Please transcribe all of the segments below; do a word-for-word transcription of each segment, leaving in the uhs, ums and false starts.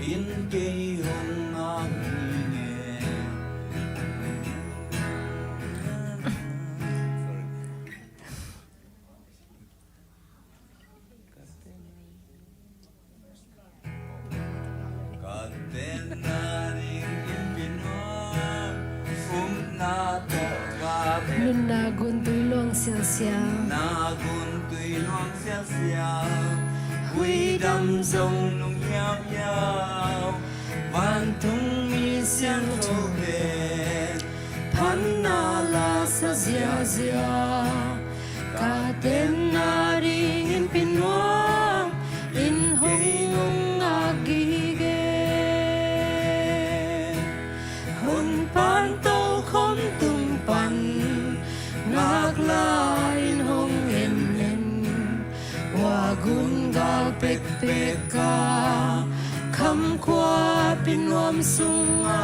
in kei hong ngak ni nge. Ka tenna ding innpi nuam, upna tawh ka pia. Nunna gun tui luang sialsial. Nunna gun tui luang sialsial. Huidam zong nung hiauhiau. Vantung mi siangthote phatna la sa ziazia. Ka tenna ding innpi nuam in hong ngak gige. Hun pan tokhom tung pan ngakla in hong en en. Hua gun gal pekpek a kham khuapi nuam sunga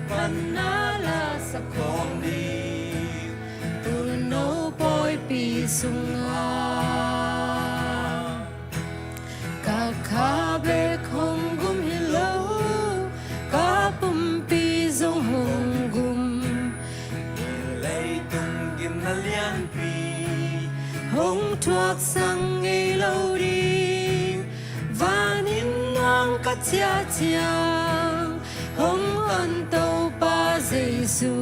phatna la sa khawm ding Tuuno pawipi sunga. Ka kha bek hong gum hi lo, ka pumpi zong hong gum. Leitung gimna lianpi hong thuaksak ngei lo ding. Van in nuam ka ciah ciang hong tan Topa Jesu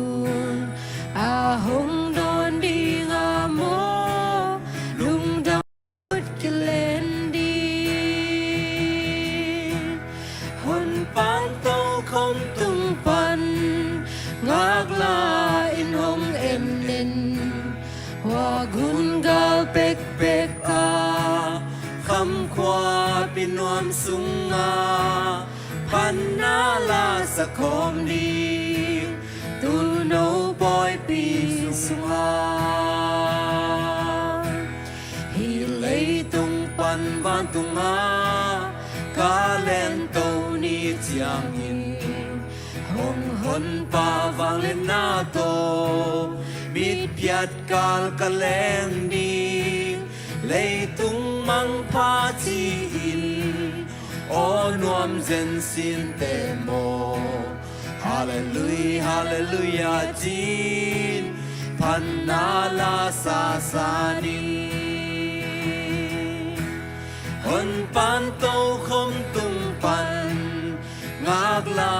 a hong dawn ding a maw, lungdam ut kilen ding. Hun pan tokhom tung pan ngakla in hong en en. Hua gun gal pekpek a kham khuapi nuam sunga phatna la sa khawm ding Tuuno pawipi sunga. Hih leitung pan vantunga ka lento ni ciangin hong honpa vangliatna tawh mitphiat kal ka leng ding. Leitung mangpha ci-in aw nuam zen sinte maw, Halleluia, Halleluia ci-in phatna la sa sa ding. Hun pan tokhom tung pan ngakla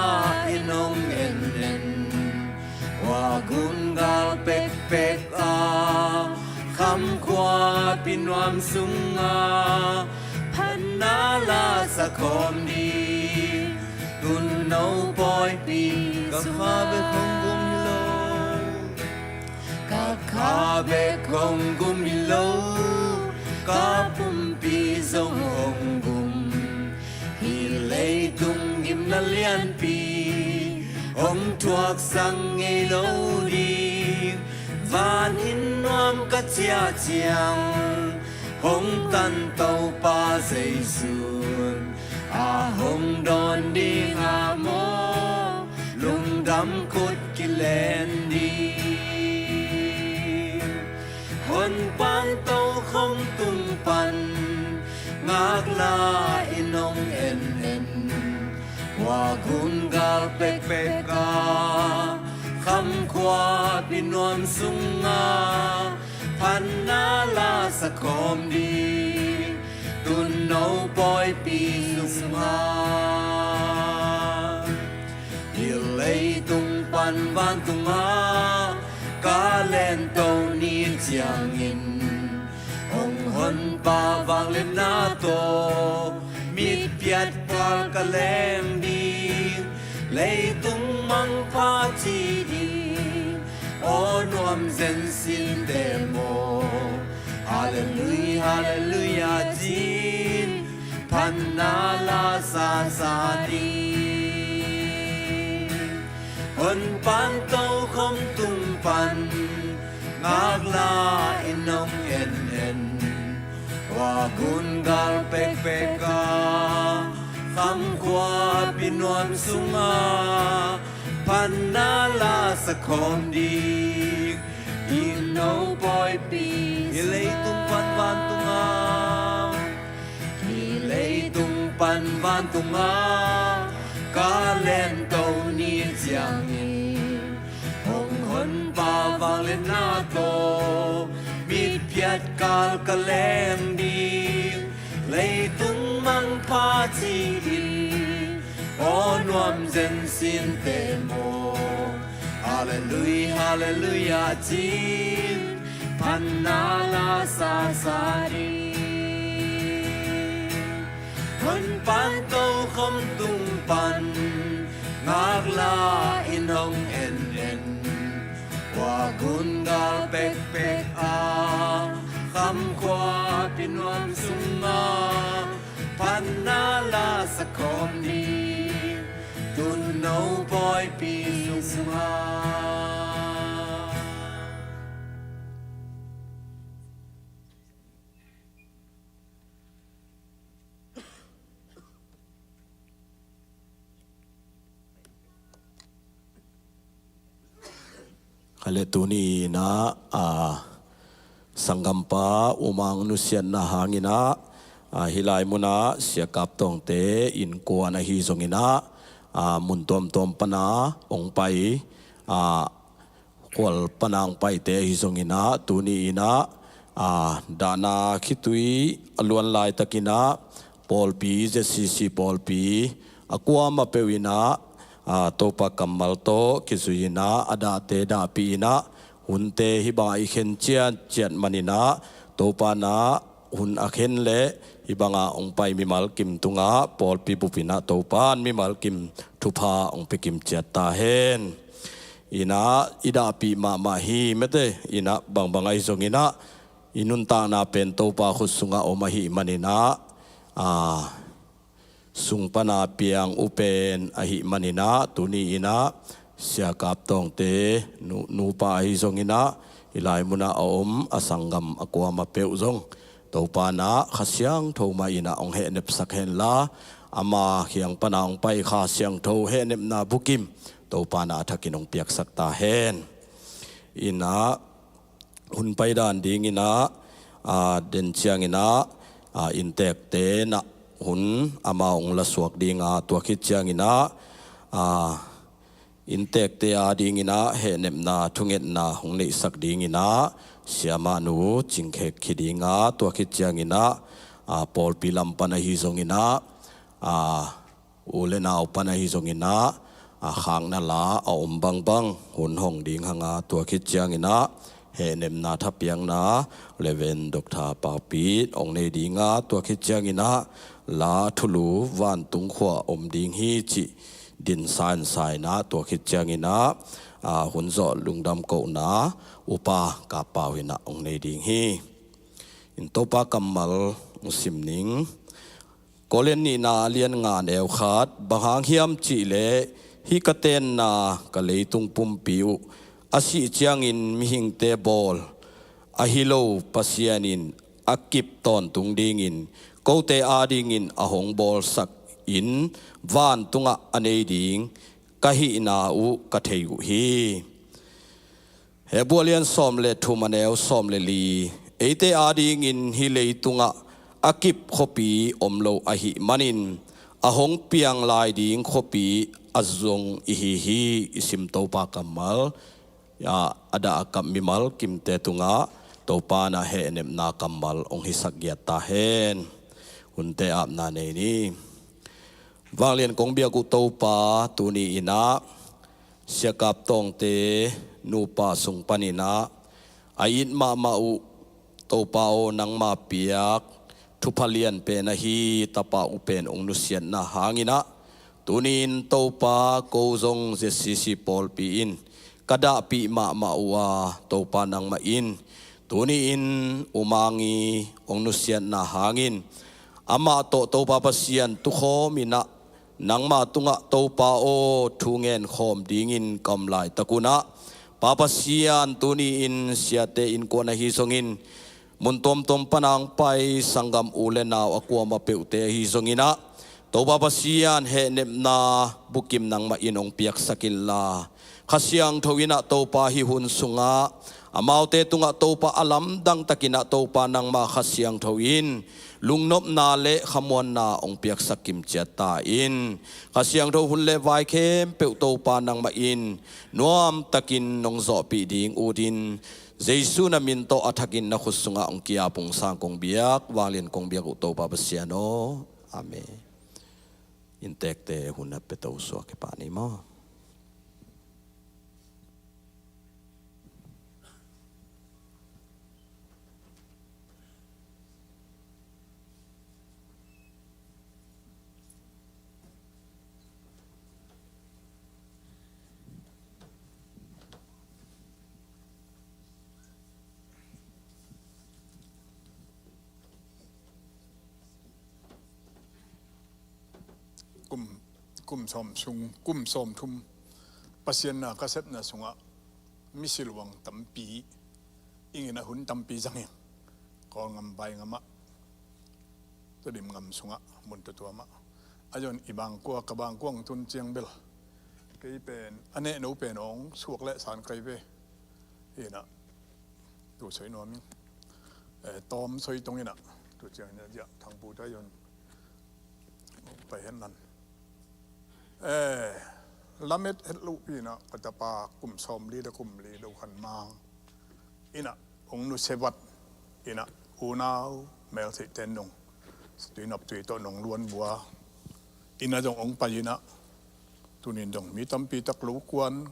in hong en en. Hua gun gal pekpek a kham khuapi nuam sunga phatna la sa khawm ding Tuuno pawipi. Ka kha bek hong gum hi lo, ka kha bek hong gum hi lo, ka pumpi zong hong gum. Hih leitung gimna lianpi hong thuaksak ngei lo ding. Van in nuam ka ciah ciang hong tan Topa Jesu a hong dawn ding a maw, lungdam khut kilen ding. Hun pan tokhom tung pan ngakla in hong en en. Hua gun gal pekpek a kham khuapi nuam sunga phatna la sa khawm ding Tuuno pawipi sunga. Hih leitung pan vantunga ka lento ni ciangin hong honpa vangliatna tawh mitphiat kal ka leng ding. Leitung mangpha ci ding aw nuam zen sinte maw, Halleluia, Halleluia ci-in phatna la sa sa ding. Hun pan tokhom tung pan ngakla in hong en en. Hua gun gal pekpek a kham khuapi nuam sunga phatna la sa khawm ding Tuuno pawipi. Hih leitung pan vantunga, hih leitung pan Vantunga ka lento ni ciangin hong honpa vangliatna tawh mitphiat kal ka leng ding. Leitung mangpha ci-in aw nuam zen sinte maw? Halleluia, halleluia cin phanna la sasa ding. Honpa tokhom tung pan ngakla in hong en en. Kua gun gal pekpek a kham khuapi nuam sunga phanna la sakhawm ni. Tunno pawipi sunga. Kha le tuni inah, a, sanggampa U Mang nusiatna hanginah, a, hih lai munah Sia Kap Tawngte innkuan ahi zonginah, a, mun tuamtuam pana hong pai, a, khual pana hong paite ahi zonginah, tuni inah, a, dahna khitui a luan laitakinah pawlpi, Z C C pawlpi a kuamah peuh inah, a, Topa kammal tawh kizui inah a dahte dahpih inah, hunte hih bangah i khen ciatciat maninah Topa nah hun a khen le hih bangah hong pai mimal kim tungah pawlpi bup inah Topa in mimal kim thupha hong pia kim ciat ta hen. Inah i dahpih mahmah hi mate, inah bangbang ahi zonginah i nuntakna pen Topa khut sungah om ahi maninah, a, sung pana piang uh pen ahi maninah, tuni inah Sia Kap Tawngte nu, nupa ahi zonginah hih lai munah a om a sanggam a kuamah peuh zong Topa nah Kha Siangtho mah inah hong hehnepsak henla, ama kiang pana hong pai Kha Siangtho hehnepna bukim Topa nah a thakin hong piaksak ta hen. Inah hun paidan dinginah, a, den cianginah, a, inntekte nah hun amau hong lasuak dinga, tua khit cianginah, a, inntekte a dinginah hehnepna thungetna hong neihsak dinginah siamahnu Cing Khek Khi dinga, tua khit cianginah, a, pawlpi lam pan ahi zonginah, a, u le nau pan ahi zonginah, a, khakna la a om bangbang hun hong ding hanga, tua khit cianginah hehnepna thapiakna Reverend Doctor Pau Pit hong nei dinga, tua khit cianginah la thulu vantung khua om ding hi cih din sansainah, tua khit cianginah, a, hun zawh lungdam kohna Upa Kap Pau inah hong nei ding hi. In Topa kammal hong sim ning. Korin nihna a lian nga neu khat, bang hang hiam cihleh hih ka tenna ka leitung pumpi uh a sih ciangin mihingte bawl ahi lo Pasian in a kip tawntung dingin kote adingin a hong bawlsak in vantungah a nei ding ka hihna uh ka thei uh hi. Hebru a lian sawm le thum a neu sawm le li, eite adingin hih leitungah a kip khuapi om lo ahih manin a hong piang lai ding khuapi a zong ihi hi, i sim Topa kammal. A, a dah a kap mimal kimte tungah Topa nah hehnepna kammal hong hisak giat ta hen. Hunte apna nei ni. Vanglian kong biak uh Topa, tuni inah Sia Kap Tawngte nupa sung paninah a it mahmah uh Topa aw, nangma piak thupha lian pen ahi tapa uh pen hong nusiatna hanginah, tuni-in Topa ko zong Z C C pawlpi in ka dahpih mahmah uh a, Topa nangmah in tuni-in U Mang i hong nusiatna hangin amah tawh Topa Pasian tukhawm inah nangma tungah Topa aw thu ngen khawm dingin ka om laitak unah, Pa Pasian, tuni-in siate innkuan ahi zongin mun tuamtuam pana hong pai sanggam u le nau a kuamah peuhte ahi zonginah, Topa Pasian hehnepna bukim nangmah in hong piaksak inla, Kha Siangtho inah Topa hih hun sungah amaute tungah Topa a lamdang takinah Topa nangma Kha Siangtho in lungnopna le khamuanna hong piaksak kimciat ta in. Kha Siangtho hun le vai khempeuh Topa nangmah in nuamtakin nong zawhpih ding utin, Jesu na min tawh a thakin na khut sungah hong ki-ap ung sang kong biak, vanglian kong biak uh Topa Pasian aw. Amen. Inntekte hun a pia to suak hi pah ni maw? Kum, kum sawm sung, kum sawm thum Pasian na ka sepna sungah misi luang tampi, ing in a hun tampi zang ing. Kawlngam, Vaingam ah, Tedim ngam sungah, mun tuamtuam ah. A zon i bangkua, ka bangkua hong tun ciang bel kei pen a nehno pen hong suak leh san kai ve. Hi in a, tu soi nuam ing. Eh, tawm soi tong in a, tu ciang in a ziah Thangpu ta zon pai hen nan. Eh, lamet het luhpi in a, ka tapa kum sawmli le kum li, Do Khan Mang in a, hong nusia vat in a, unau meltheihte nong, tui nop tui tawh nong luan bua in a zong hong pai in a, tuni in zong mi tampi tak lo kuan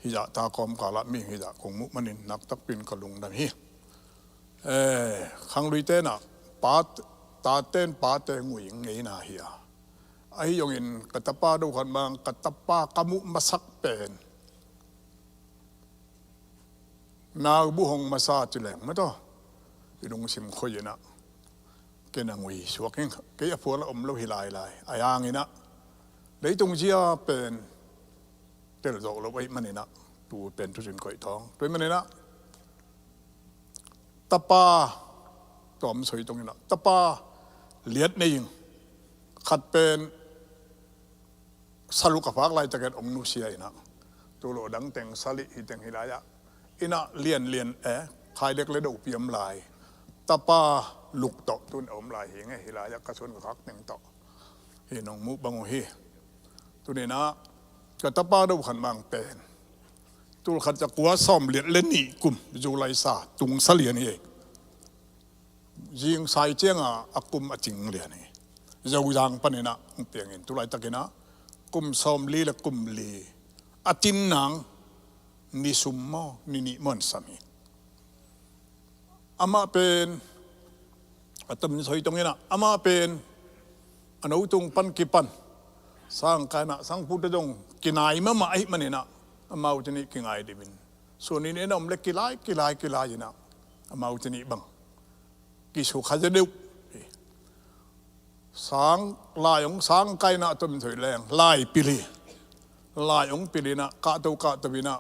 hi zah ta, kawmkal ah mi hi zah kong muh manin nak takpi in ka lungdam hi. Eh, khangluite in a, pa, tate in pate ngui ngeina hi a. Ahi zongin ka tapa Do Khan Mang, ka tapa ka muh masak pen, nau bu hong masa ci leng maw taw, i lungsim khoi in a, ken a ngui suak ing. Kei a phual a om lo hi lailai. A yang in a, leitung zia pen tel zawh lo ahih manin a, tu pen tu zin koih tawng. Tua ahih manin a, tapa, tawm soi tong in a, tapa liat nei ing. Khat pen saluk a phak laitakin hong nusia in a, tu lo dang teng salih hi teng hi lai ah, in a lianlian, eh, khailek le dopi om lai. Tapa luk tawh tun a om lai hi nge, hi lai ah ka suan ka khak teng tawh. Hi nong muh bang uh hi. Tuni in a, ka tapa Do Khan Mang pen tul khat za kua sawmliat le nih kum July sa tung sa lian hi. Zingsai ciang a, a kum a cing lian hi. Zozang panin a hong piang in, tu laitakin a kum sawmli le kum li, a tin nang ni sum maw, ni nih maw hong sam hi. Amah pen, a tam soi tong in a, amah pen a no tung pan kipan, sang kai in a, sangpute zong kinai mahmah ahih manin a, amau ci nih kingai dim in, suan in in a om le kilai, kilai, kilai in a, amau ci nih bang kisukha zaw deuh. Sang lai hong, sang kai in a, a tom soi leng lai pil hi. Lai hong pil in a, kahto kahto in a,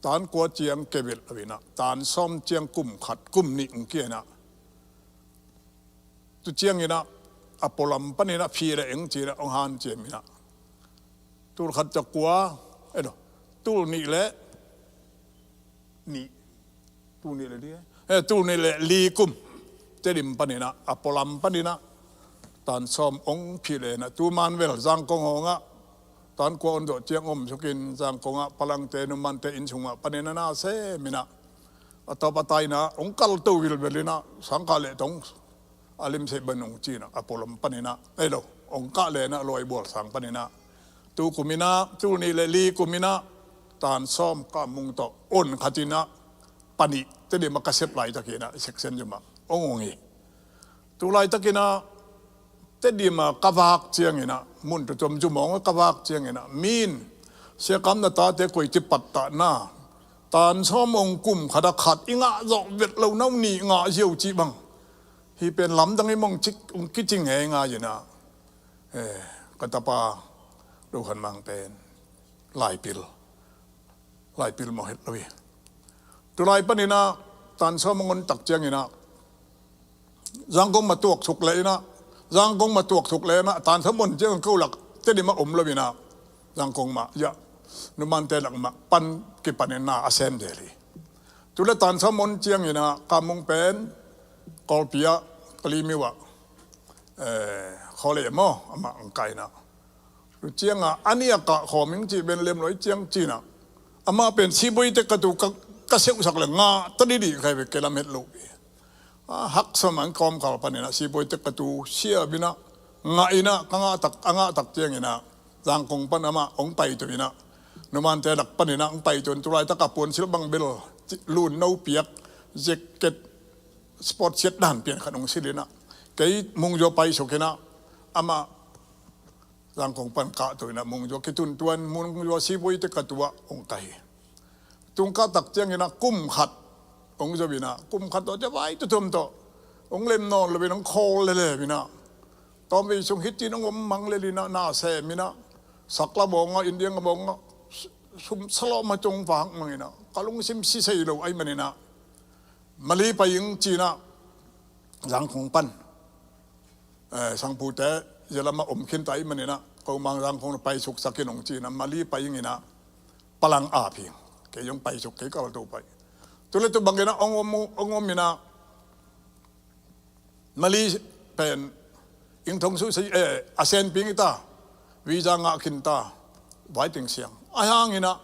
tan kua ciang kevelh lo in a, tan sawm ciang kum khat kum nih hong kia in a, tu ciang in a, a pualam panin a, phi le eng ci in a hong hanciam in a, tul khat za kua, eh, no, tul nih le nih, tul nih le li, eh, tul nih le li kum Tedim panin a, a pualam panin a, tan sawm hong phi le in a, tu Manvel Zangkong hong ah, tan kua hong zawh ciang om sukin, Zangkong ah Palangte numante inn sungah panin a na sem in a, a tawp a tai in a hong kalto vilvel in a, sang kah le tong a limseh ban hong ci in a, a pualam panin a, ei lo, hong kah le in a, Luai Bual sang panin a, tu kum in a, tul nih le li kum in a, tan sawm Kamung tawh on khat in a, panih Tedim a ka sep laitakin a, section zum ah hong hong hi. Tu laitakin a, Tedim a ka vak ciang in a, mun tuamtuam Zumawng a ka vak ciang in a, min, Sia Kam na tate koi ci pattah na, tan sawm hong kum khat a khat i ngah zawh vet lo, nau nih ngah ziau cih bang. Hi pen lamdang hi mong cik, hong kici ngeingai in a, eh, ka tapa Do Khan Mang pen lai pil, lai pil mawh het lo hi. Tu lai panin a, tan sawm hong on tak ciang in a, Zangkong mah tuak suk le in a, Zangkong mah tuak suk le in a, tan sawm on ciang ko lak Tedim ah om lo in a, Zangkong mah, ya, numante lak mah pan kipan in na a sem del hi. Tu le tan sawm on ciang in a, Kamung pen Kawlpi ah Pali miwa, eh, khawlei maw, amah ang kaina. Tu cianga, ani a kah khawming ci ben lem loi ciang cina. Amah pen sibui te ka tu ka, ka seusak le nga, ta didi kai ve ke lam het lo. A, hak som ang kawm kal panina, sibui te ka tu sia bina, nga ina, ka nga tak, a nga tak ciangina. Zangkong pan amah, ong pai tu ina. Numan te dak panina, ong pai tu, tulai tak a puan sil bang bel, lun no piak, jacket, sport siat dan pian khat ong silina. Kei Mungzua pai sukina, ama Zangkong pan kah tu ina Mungzua kitun tuan Mungzua sibui te ka tua ong kahi. Tung kah tak ciangina kum khat ong zo ina, kum khat to te vai tu tum to. Ong lem non lo ina, ong khol le le ina. Tom vei sung hitin ong om mang le lina, na se mina. Sakla bonga, India nga bonga, sum salo ma tung vak mangina. Kalung sim si sei lo ai manina. Mali pai ing cina, Zangkong pan. Eh, sangpute, zia lama om khin tai manina, ko mang Zangkong pai suk sakin ong cina, Mali pai ing ina, palang a phing. Kei ong pai suk kei kal to pai. Tule tu bangina, ong om, ong om ina, Mali pen, ing thong su si, eh, a sen ping ita, visa nga khin ta, vai ting siang. A hang ina,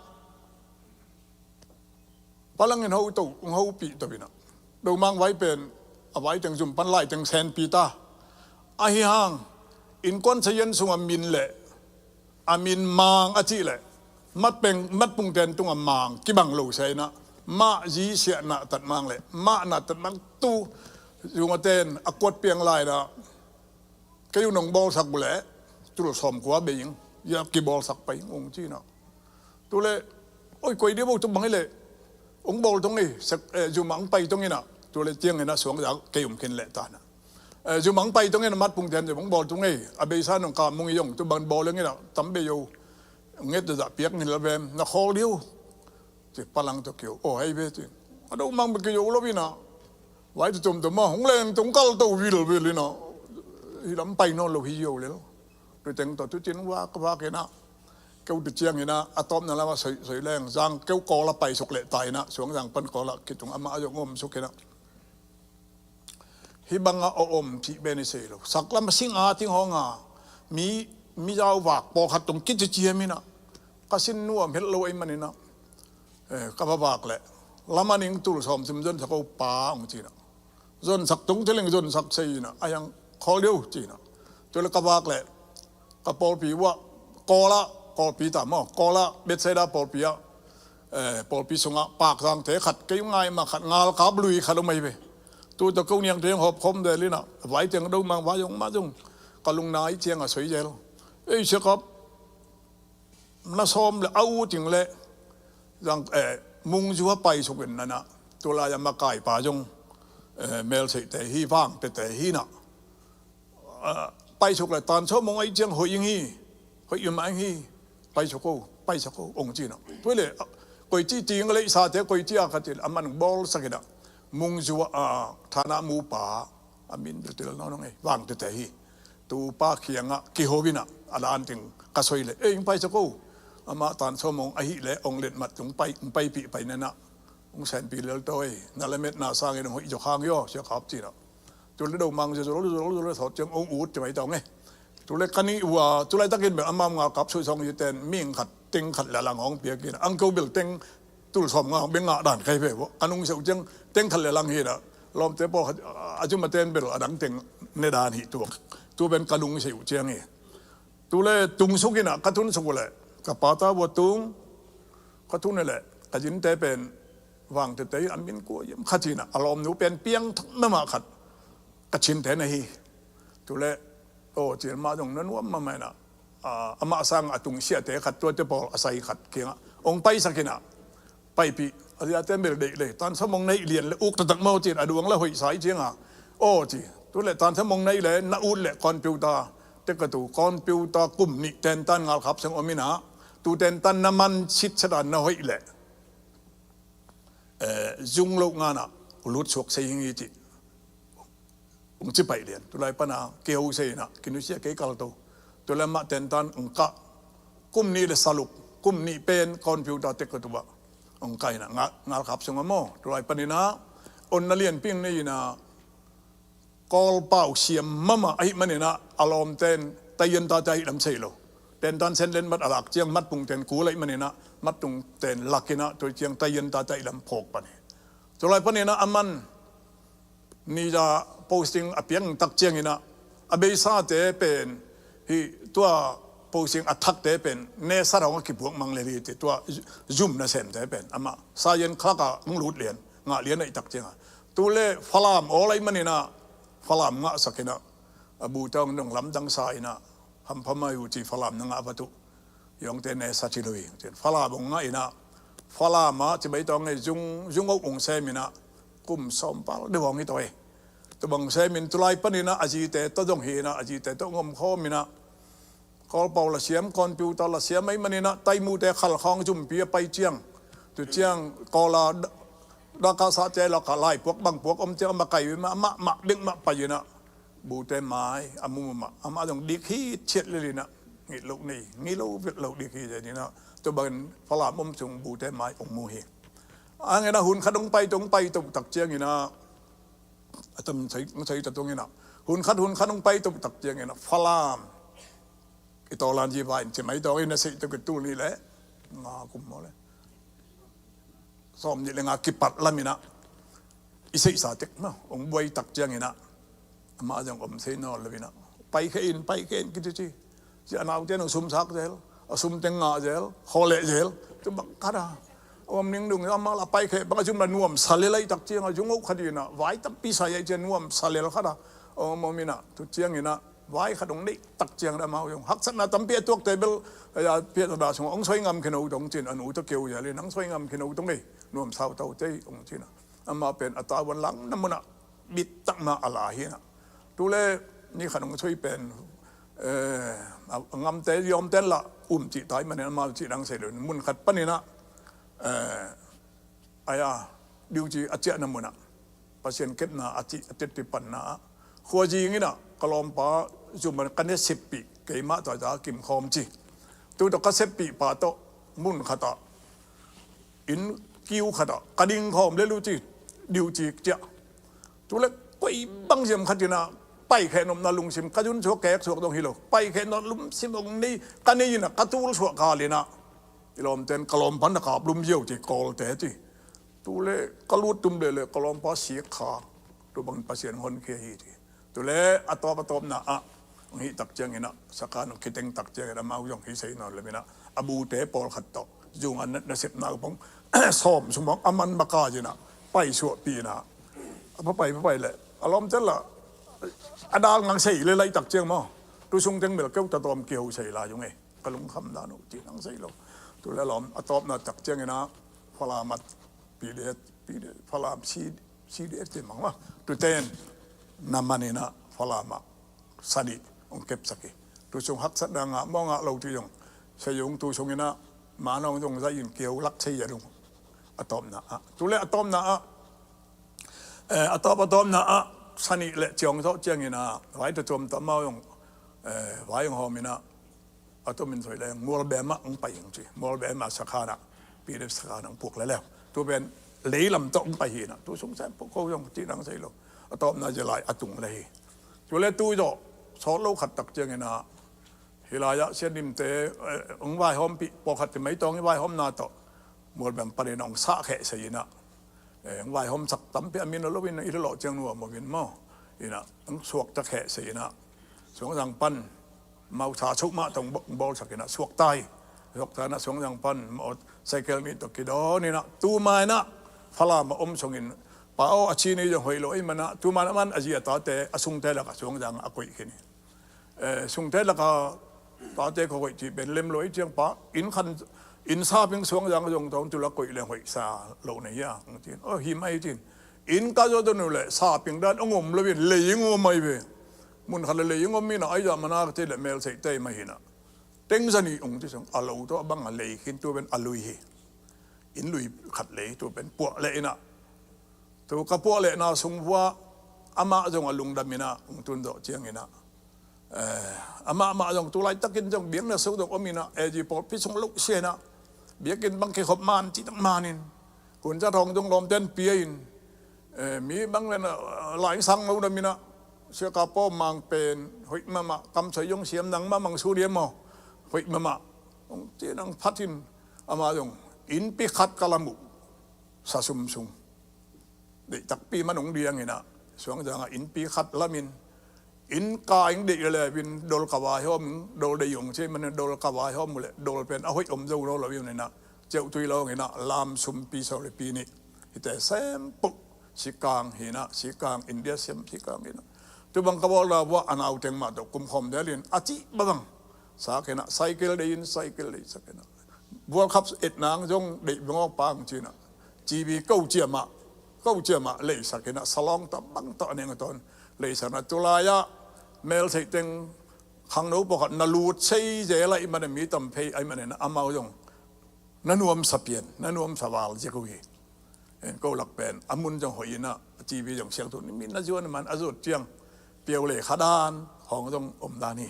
Palangin ho to, ong ho pi to ina. Domang vai pen, a vai teng zum pan lai teng sen pi ta. Ahi hang, innkuan sayan sunga min le, a min mang a ci le. Mat peng, mat pung ten tunga mang, kibang lo sia ina. Ma zi sia na tat mang le, ma na tat mang tu, zunga ten, a kuat piang lai na. Kei u nong bawlsak bu le, tul sawm kua bei ing, ya kibawlsak pai ing ong cina. Tule, oi koi dia bo tu bang i le, ong bawl tong i, sek, eh, zuma ong pai tong ina, tule tiang ina suang za kei um kin le ta na. Eh, zuma ong pai tong ina mat pung tian zuma ong bawl tong i, a beisa nong ka mung i ong, tu bang bawl ing ina, tam bei yo, nget da piak ngin la vem, na khol diu. Ci palang to kiu, o hei ve ci. A do mang be kiu lo ina. Vai tu tum tum ma, hong leng tung kal to vil vil ina. Hi lam pai no lo hi yo le lo. Tu teng to tu cin vak vak ina. Keu tu ciang ina, a tom na lama soi, soi leng. Zang keu kola pai suk le ta ina. Suang zang pan kola kitung ama a zong om suk ina. Hi banga a om cih ben i sei lo. Saklam sing a ting hong a. Mi, mi zau vak pawlkhat tung kici ciam ina. Ka sin nuam het lo ei manina. Eh, ka va vak le. Lamaning tul sawm sim zon sak o pa ong cina. Zon sak tung tiling zon sak sei ina. A yang khol diu cina. Tule ka vak le. Ka pawlpi uah, Kawlah, Kawlpi ta maw, Kawlah, Bethsaida pawlpi ah, eh, pawlpi sungah pakzangte khat, kei ngai mah khat, ngalkap lui khat om ahi ve. Tu tawh ko niangte hawp khawm zel inah, vai teng do mang vai zong mah zong, ka lungna i ciangah soi zel. Ei siakap, na sawm le a ut ing le, zang, eh, Mungzua paisuk in nanah, tulai a makaipa zong, eh, melseihte hi, vangtete hi nah. Ah, paisuk le tan sawm ong ahi ciang hoih ing hi, hoih i mah ing hi, paisuk o, paisuk o, ong ci nah. Tua le, ah, koici ting le i sate koici a ka ci le, a man bawlsak inah, Mungzua, ah, thana mupa, a min bel tel nawn ong ei, vangtete hi. Tupa kiangah kiho inah, a dan ting ka soi le, ei, ong paisuk o. Amah tan sawm ong ahih le, ong letmat tung pai, ong paipih pai nanah. Ong senpi lel tawi, na lametna sangin ong hoih zawk hang hi aw, siakap ci nah. Tule do mang zia zol, zol, zol, sawt ciang ong ut ci mai ta ong e. Tule ka nih uh a, tulai takin bel amau ngalkap suih sawng hi ten, ming khat, teng khat le lang hong piak inah. Ang ko bel teng, tul sawm nga hong beng ngah dan kai ve vo. Ka nung seuh ciang, teng khat le lang hi nah. Lawmte pawlkhat, a, a zuma ten bel a dang teng ne dan hi tuak. Tu pen ka nung seuh ciang hi. Tule tung suk inah, ka tun suk uh le, ka pata vua tung, ka tun uh le, ka zinte pen, vangtete in a min kua hiam khat inah, a lawmnu pen piangthak mahmah khat, ka cinte na hi. Tule, aw, cil mah zong na nuam mahmah inah, a, amah sangah a tung siate khat, tuate pawl a sai khat kiangah, ong paisak inah, paipih, a ziate bel deih le, tan sawm ong na hih lian le, uk taktak maw ci-in, a duang la hoihsa i cianga, aw ci. Tule tan sawm ong na hih le, na ut le, computer, tek ka tu, computer kum nih tentan ngalkhap seng om inah, tu tentan na man sitset a na hoih le, eh, zung loh nganah, lut suak sei hing hi ci. Ong ci paih lian, tulai pana, kiho sei inah, kinusia kei kal to. Tulai mah tentan, ong kah, kum nih le saluk, kum nih pen, computer tek ka tu ah. Ong kah inah, nga, ngalkhap sung a maw, tulai pan inah, ong na lianpi ing nei inah, Kawlpau siam mahmah ahih maninah a lawmten taiyan tate ahih lam sei lo. Tentan senlen mat a lak ciang matpungten kul ahih maninah matpungten lakinah tua ciang taiyan tate ahih lam phawk pan hi. Tua lai paninah a man nija posting a piang tak cianginah a beisate pen hih tua posting a thakte pen nesa hong a kipuak mang lel hi ti tua zum nasemte pen amah sayan khlaka hong lut lian ngah lian ahih tak cianga tule Falam awl ahih maninah Falam ngahsakinah a bute hong dong lamdang sa inah hampha mai uh ci Falam na ngah vat uh. Yawngte nesa ci lo hi. Falam hong ngah inah Falam ah ci mai tawng ei zung zung oh hong sem inah kum sawmpal deuh hong hi tawi. Tua bang semin tulai paninah a zite tawh dong hi inah a zite tawh hong om khawm inah Kawlpau la siam, computer la siam ahih maninah taimute khalkhawng zumpi a pai ciang tu ciang Kawla dakasahte lakah laipuak bangpuak om ciang a makai mah mah mah bek mah pai inah bute mai a mu mah amah zong dik hi chiat lel inah ngih loh nei ngih loh vek loh dik hi zen inah tua bangin Falam om sung bute mai hong mu hi. Angin a hun khat hong pai to hong pai to tak ciangin a a tam sei sei ta tungin a hun khat hun khat hong pai to tak ciangin a Falam i tawlan ji vai in ci mai tawngin a sei to ki tul ni le nga kum maw le sawm nih le nga kipat lamin a i seihsa tek maw hong buai tak ciangin a amah zong om sei nawn lo in a pai khe in pai khe in kiti ci ci a naute in hong sumsak zel a sum teng ngah zel khaw leh zel tu bang khat a om ning dung amah la pai khe bang a zum la nuam sa lel a i tak ciang a zung oh khat in a vai tampi sa i a i ciang nuam sa lel khat a om om in a tu ciangin a vai khat hong neih tak ciang dah amau zong haksatna tampi a tuakte bel a piahtana sungah hong soi ngam khin ho tong cin a nu tawh keu zel in hong soi ngam khin ho tong ei nuam sau tau tei hong cin a amah pen a tavuan lang na munah bit tak mah a la hi na tule ni khat hong soi pen a ngamte yawmte lah um cih tai manin amau cih dang sei lo mun khat panin ah aya duty a ciahna munah Pasian kepna a cih a tetti panna ah khuazing inah ka lawmpa zum a ka ne sippih keimah tawh za kim khawm ci tu tawh ka seppih pa tawh mun khatah inn kiu khatah ka ding khawm le lu ci duty ciah tule koi bang ziam khat inah paikhe nopna lungsim ka zun suak kek suak dong hi lo paikhe nop lungsim ong nei ka nei inah ka tul suak kal inah i lawmten ka lawmpan na kap lum ziau ci kawlte ci tule ka lut tum lele ka lawmpa sik kha tu bangin Pasian honkhia hi ci tule a tawp a tawpna ah hong hih tak ciangin ah sakhan hong kiteng tak ciangin amau zong hi sei nawn lemin ah a bute pawlkhat tawh zung a nasepna pong sawm sumawng a man maka zinah paisuahpih inah a papai papai le a lawmte lah a dal ngang sei le laih tak ciang maw tu sung teng mel keu ta tawm kiho sei lai zung ei ka lungkham dan uh cih nang sei lo tule lawm a tawpna tak ciangin ah Falam a PDF PDF Falam C CDF ci mang mah tuten na manin ah Falam ah sanih hong kepsak hi tu sung haksatna ngah maw ngah lo ti zong sei zong tu sungin ah manawng zong zai in kiho lak sei a lung a tawpna ah tule a tawpna ah a tawp a tawpna ah sanih le ciawng zawh ciangin ah vai ta tuam ta mau zong vai hong hawm inah a tumin soi leng Mualbem ah hong pai hong ci Mualbem ah sakhan ah PDF sakhan ah hong puak leleu tu pen leilam tawh hong pai hi inah tu sung sem pawh ko zong cih nang sei lo a tawpna zia lai a tung le hi tule tu zawh sawt lo khat tak ciangin ah hih lai ah sialimte hong vaihawmpih pawlkhat ti mai tawng i vaihawmna tawh Mualbem panin hong sah kheh sei inah hong vaihawmsak tampi a min a lo in i lawh ciang nuam a min maw inah hong suakta kheh sei inah Suangzang pan mau sa choh mah tawh hong bawlsak inah suakta hi suakta inah Suangzang pan mau cycle nih tawh kidawn inah tuma inah Falam a om sungin pa aw a ci ni zong hoih lo ei manah tuma inah man a zi a tate a sungte lakah Suangzang a koih khin hi sungte laka tate khawh hoih cih pen lem lo ei ciang pa inn khan inn saping Suangzang zong tawng tula koih leng hoih sa lo nei a hong tin aw hi mai tin inn ka zaw don uh leh saping dan hong om lo in lei hong om mai ve mun khat le lei hong om inah aizah mana ka ti leh mel seih tei mai hinah teng zanih hong ti sung a lo tawh a bang a lei khin tu pen a lui hi inn lui khat lei tu pen puah leh inah tu ka puah lehna sung vua amah zong a lungdam inah hong tun zawh ciang inah amah mah zong tu laitakin zong biakna sung zong om inah AG pawlpi sung loh sia inah biakinn bang kikhop man cihtak manin hunza thawng zong lawmten pia in mi bang len laing sang lo dam inah Suaka pawh mang pen hoih mahmah, kamsoi zong siam, nang mahmah su diam maw, hoih mahmah, hong ci-in hong phat in, amah zong innpi khat ka lam uh sa sum sung. Deih takpi man hong diang in ah, Suangzang ah innpi khat lam in, inn ka ing deih leleu in dol ka vai hawm, dol deih hong ci man dol ka vai hawm uh leh dol pen a hoih om zo lo lo in ah, Ceuhtui lo in ah, lam sumpi sawlipi nih, hihte sempuh, Sikang hi in ah, Sikang, India siam Sikang hi in ah. Tu bang ka bawl la vua a nau teng mah tawh kum khawm del in a cih bang bang sak in ah, cycle deih in cycle deih sak in ah, World Cup et nang zong deih beng awk pang ci in ah, G B ko ciamah, ko ciamah leisak in ah, salawng tawh bang tawh a neng a tawn leisak in ah, tulai ah melseih teng khangno pawlkhat na lut sei zel ahih manin, mi tam phei ahih manin ah, amau zong na nuamsa pian, na nuamsa val ziak uh hi. En ko lak pen a mun zong hoih in ah, a T V zong siangtho ni mi na zuan man a zuat ciang piau le kha dan hong zong om dan hi.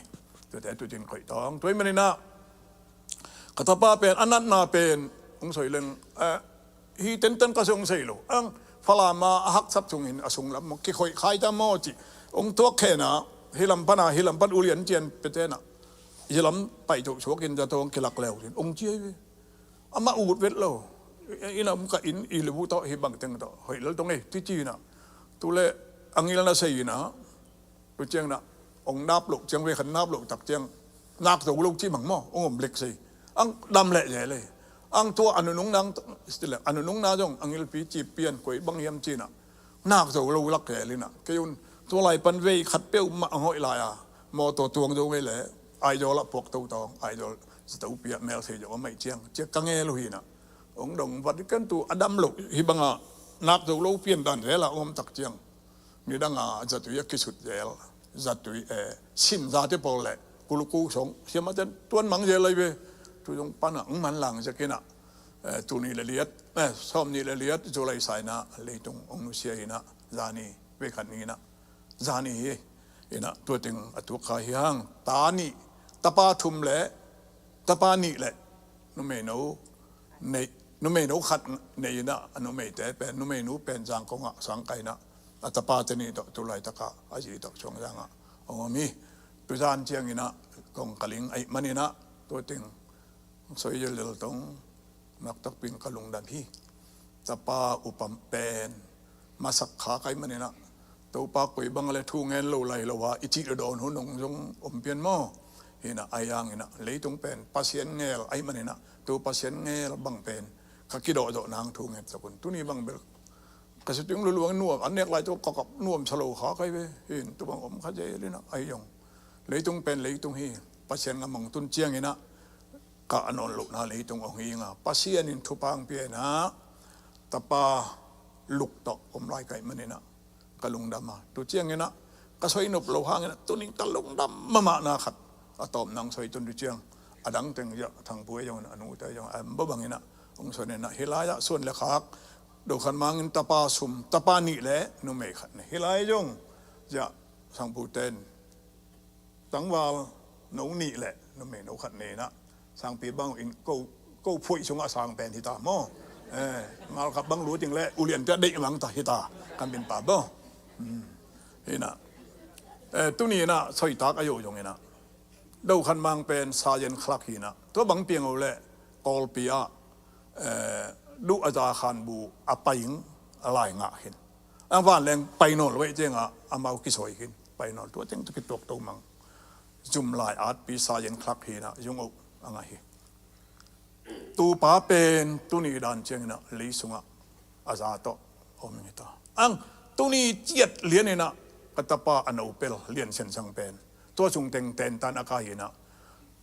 Tuate tutin koih tawng. Tua ahih manin ah ka tapa pen a natna pen hong soi leng, eh, hi tenten ka sung sei lo. Ang Falam ah a haksat sungin a sunglam maw, kikhoih khai ta maw ci. Hong tuak khen ah, hi lam pan ah, hi lam pan ulian cian peten ah, hi lam pai to suak in zato hong kilak leu in hong ci hi ve. Amah ut vet lo. Inn a om ka inn i lebu tawh hi bang teng tawh hoih lel tong ei, ti ci in ah. Tu le a ngilna sei in ah, tu ciang in ah, hong nap loh ciang, vei khat nap loh tak ciang, nak zo lo ci mang maw, hong om lek sei. Ang dam leh zel ei. Ang tua a nunung nang, a nunung na zong a ngilpi ci pian koi bang hiam ci in ah, nak zo lo lak zel in ah. Kei un tua lai pan vei khat peuhmah a hoih lai a, mawtaw tuang zo ngei leh Aizawl ah puak to tawng, Aizawl zato piah mel thei zo a maih ciang, ciah ka ngel uh hi in ah. Hong dong Vatican tu a dam loh hi bang ah, nak zo lo pian dan zel ah hong om tak ciang, nidang a zatui a kisut zel, zatui, eh, sin zate pawl le kuluku song siam a ten tuan mang zel lai ve. Tu zong pan ah hong man lang ziak in ah, eh, tu nih le liat, eh, sawm nih le liat July sa in ah leitung hong nusia hi in ah, zani vei khat ni in ah, zani hi in ah, tua teng a tuak kha hi hang. Ta nih, tapa thum le tapa nih le numeino nei, numeino khat nei in ah, a numeite pen, numeinu pen Zangkong ah sang kai in ah, a tapate nih tawh tu laitak ah a zi tawh Suangzang ah hong om hi. Tu zan ciang in ah kong ka ling ahih manin ah, tua teng soi lel tong, nak takpi in ka lungdam hi. Tapa upam pen masak kha kai manin ah, Topa koi bang le thu ngen lo lai lo a i cih dawn hun hong zong om pian maw? Hi in ah, ahi hangin ah leitung pen Pasian ngel ahih manin ah, tu Pasian ngel bang pen ka kidawhdawh nang thu ngen sak un. Tuni bang bel ka siting luluang nuam, an nek lai tawh ka kap nuamsa lo kha kai ve. Hi in, tu bang om kha zel in ah, ahi zong leitung pen leitung hi. Pasian ngam hong tun ciang in ah, ka a nawn lohna leitung hong hi ing a, Pasian in thupha hong pia in ah, tapa luk tawh om lai kai manin ah ka lungdam a. Tu ciang in ah ka soi nop lo hangin ah, tu ning ka lungdam mahmahna khat, a tawpna hong soi tun tu ciang, a dang teng ziah Thangpu ei zong in ah, a nute zong in ah, a em bang in ah hong soi in ah, hi lai ah suan le khak, do khan mangin tapa sum, tapa nih le numei khat nei. Hi lai zong ziah Thangpu ten tangval no nih le numeino khat nei in ah, sangpi bang in ko, ko phuaih sungah sang pen hi ta maw? Eh, ngalkap bang lu ting le ulian pia deih mang ta hi ta, kan bin pa bo. Hmm. Hi in ah, eh, tuni in ah soitak a yo zong in ah, do khan mang pen Sayen Khlak hi in ah, tua bang piang o le Kawlpi ah, eh, duh a za khan bu a pai ing a lai ngah khin. Ang vanleng pai nawn lo ei ciang ah amau kisoi khin, pai nawn, tua teng tawh kituak to mang. Zum lai atpi Sayen Khlak hi in ah, zung oh a ngah hi. Tupa pen tuni dan ciang in ah lei sungah a za tawh om hi ta. Ang tuni ciat lian in ah ka tapa a no pel Lian Sian Sang pen, tua sung teng tentan a ka hi in ah,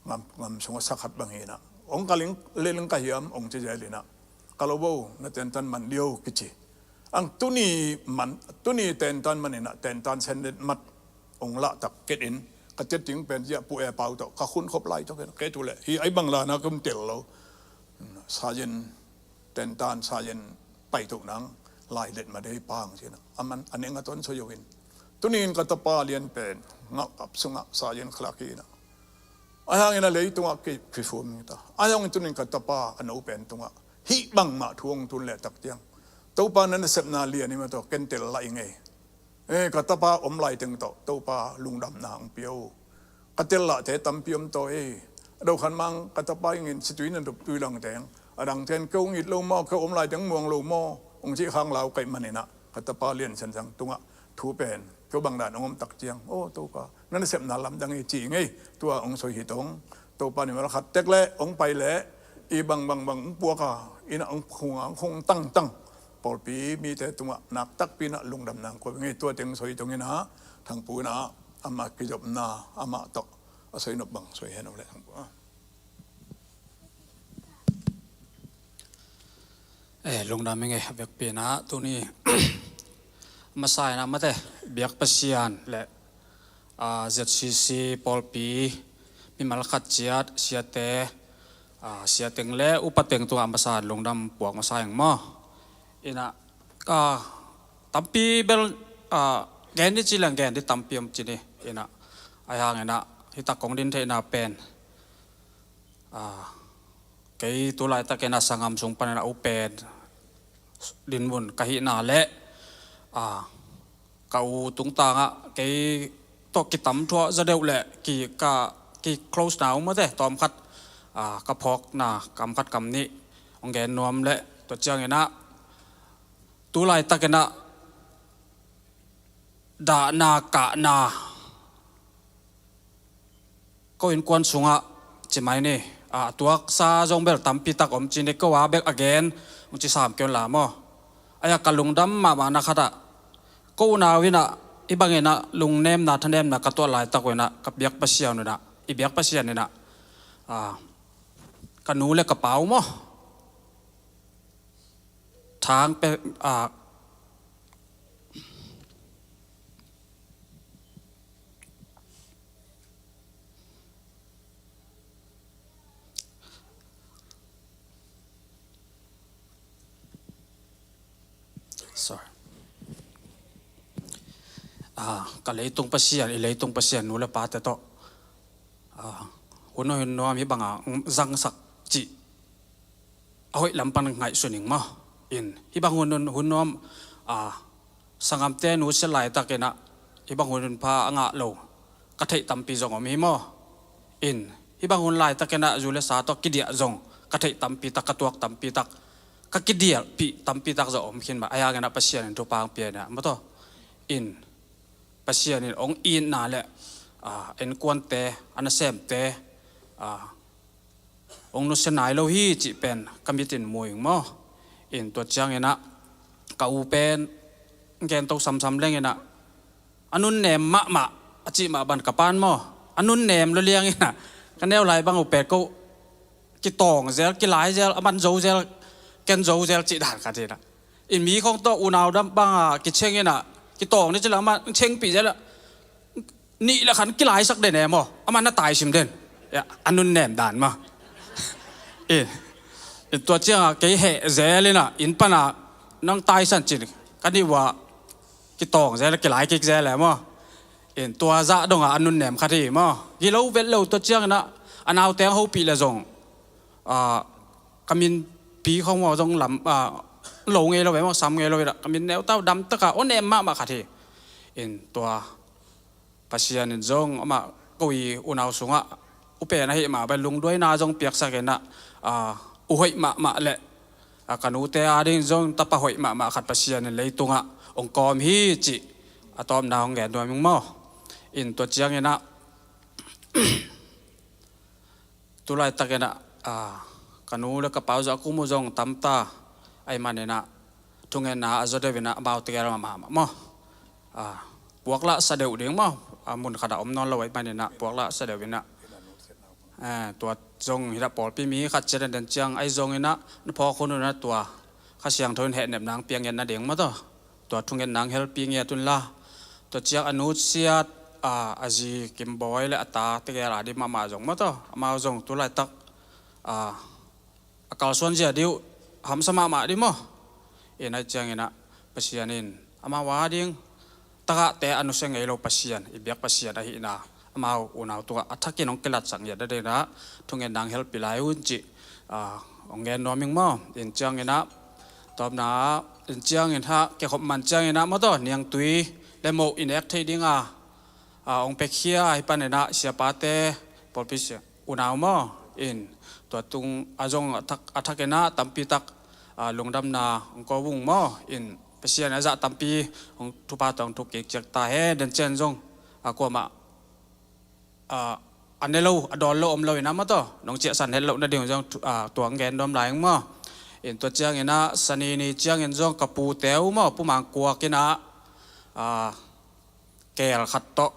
ngam, ngam sungah sakhat bang hi in ah, hong ka ling, le ling ka hiam hong ci zel in ah, ka lo bo, na tentan man dio kici. Ang tuni man, tuni tentan man in ah, tentan sen den mat hong lah tak ket in, ka tet ding pen ziah Pu E Pau tawh ka khun khop lai tawh ken, kei tu le hi ai bang la na kum tel lo. Sayen tentan, Sayen pai to nang lai let ma dei pang ci in ah, a man a neng a ton so yo in. Tuni in ka tapa Lian pen ngalkap sungah Sayen Khlak hi in ah, a hang in ah leitungah ki, kifum hi ta. A hang in tuni in ka tapa a no pen tungah hih bangmah thu hong tun le tak ciang, Topa na nasepna lian hi mah tawh ken tel lah ing ei. Eh, ka tapa om lai teng tawh Topa lungdamna hong pia uh. Ka tel lahte tampi om tawh ei. A do khan mang ka tapa ingin situi na dop tui lang teng. A dang ten keu ngit lo maw, keu om lai teng muang lo maw, hong cih khang lau kaih maninah ka tapa Lian Sian Sang tungah thu pen keu bang dan hong om tak ciang, aw Topa, na nasepna lamdang ei ci ngei. Tua hong soi hi tong. Topa ni mal khat tek le hong pai le i bang bang bang hong puak a, inah hong khung a hong khung tangtang pawlpi mite tungah nak takpi inah lungdamna hong kuai ngei. Tua teng soi tong inah Thangpu inah amah kizopna amah tawh a soi nop bang soi hen uh le Thangpu. Eh, lungdam i ngei a vekpi inah tuni masa inah mate biak Pasian le, ah, Z C C pawlpi mimal khat ciat siate, ah, siateng le upateng tungah masa lungdam puak masa ing maw. Inah, ah, tampi bel, ah, gen di ci leng gen di tampi om ci ni. Inah, ai hang inah hitak kong din theihna pen, ah, kei tu laitakin a sangam sung panin a upen dinmun ka hihna le, ah, ka u tungtangah kei tawh kitam thuah za deuh le ki, ka, ki close na uh mate tawm khat, ah, ka phawkna kam khat kam nih hong gen nuam le tua cianginah tu laitakinah dahna kahna ko innkuan sungah ci mai ni, a tuaksa zong bel tampi tak om ci ni, ko a bek a gen hong ci sam kei un la maw. Aia ka lungdam mahmahna khatah ko unau inah i banginah lungnemna thanemna ka tuah laitak uh inah ka biak Pasian unah, i biak Pasian inah, a, ka nu le ka pa uh maw. Thang pe, a, sorry. A, ka leitung Pasian, i leitung Pasian nu le pate tawh, a, hun hun nuam hi banga zangsak cih a hoih lam pan ngaihsun ing maw. In hih bang hun, hun, hun nuam, a, sangamte nusia laitakinah hih bang hun, hun pha a ngah lo ka theih tampi zong om hi maw. In hih bang hun laitakinah zu le sa tawh kidiah zong ka theih tampi tak, ka tuak tampi tak, ka kidialpih tampi tak zong om khin mah. Ahi hanginah Pasian in thupha hong pia inah maw taw. In Pasian in hong itna le, a, innkuante, a nasemte, a, hong nusia nai lo hi cih pen ka mitin mu ing maw. In tua cianginah ka u pen gen to samsam lenginah a nunnem mahmah a cih mah ban ka pan maw. A nunnem lo lianginah ka neu lai bang uh pen ko kitawng zel, kilai zel, a man zo zel, ken zo zel cih dan khat inah. In mi khong tawh unau dam banga kicheng inah kitawng ni ci le amah chengpih zel a nih le khan kilaisak den e maw, amah na taisim den. A nunnem dan maw. In, in tua cianga kei heh zel inah inn pana nang taisan cin ka nih uh a kitawng zel, kilai kik zel e maw. In tua zah donga a nunnem khat hi maw. Gilo vet lo tua cianginah a naute hong hopih le zong, a, ka minpi khong maw zong lam, a, lo ngei lo ve maw, sam ngei lo ve dah ka min neu tau dam taka aw nem mahmah khat hi. In tua Pasian in zong amah ko i unau sungah upen ahi mah bai lungduaina zong piaksak inah, a, uhoih mahmah le, a, ka nute ading zong tapa hoih mahmah khat Pasian in leitungah hong kawm hi cih a tawpna hong gen nuam ing maw. In tua cianginah tu laitakinah, a, ka nu le ka pa uh zong a kum uh zong tamta ahi maninah thungetna a zaw deuh inah amau tegel mahmah maw. A, puaklah sa deuh ding maw. A, mun khatah om nawn lo ahi maninah puaklah sa deuh inah, a, tua zong hilah pawlpi mi khat ciat den ciang ahi zonginah na phawk hun unah tua Kha Siangtho in hehnepna hong piang ngiat nading maw taw. Tua thungetna hong helpih ngiat unla. Tua ciang a nusiat, a, a zi Kimbawi le a ta tegel a ding mahmah zong maw taw. Amau zong tu laitak, a, a kalsuan zia ding uh hamsa mahmah ding maw. In ahi cianginah Pasian in amau ading tagahte a nusia ngei lo Pasian, i biak Pasian ahihna amau unau tungah a thakin hong kilatsak ngiat nadinah thungetna hong helpih lai un cih, a, hong gen nuam ing maw. In cianginah tawpna in ciangin hah kekhop man cianginah maw taw niangtui le moh i nek theih dinga, a, hong piakhia hi paninah siapate, pawlpi sia, unau maw, in tua tung a zong a thak, a thakinah tampitak, a, lungdamna hong ko vung maw, in Pasian a zah tampi hong thupha tawh hong thuk kik ciat ta hen. Den cian zong, a, kuamah a, a ne lo, a dawn lo om lo inah maw taw, nong ciahsan het loh nading zong thu-, a, tuang gen nuam lai ing maw. In tua cianginah Sani ni ciangin zong ka pute uh maw, Pu Mang Kuak inah, a, keel khat tawh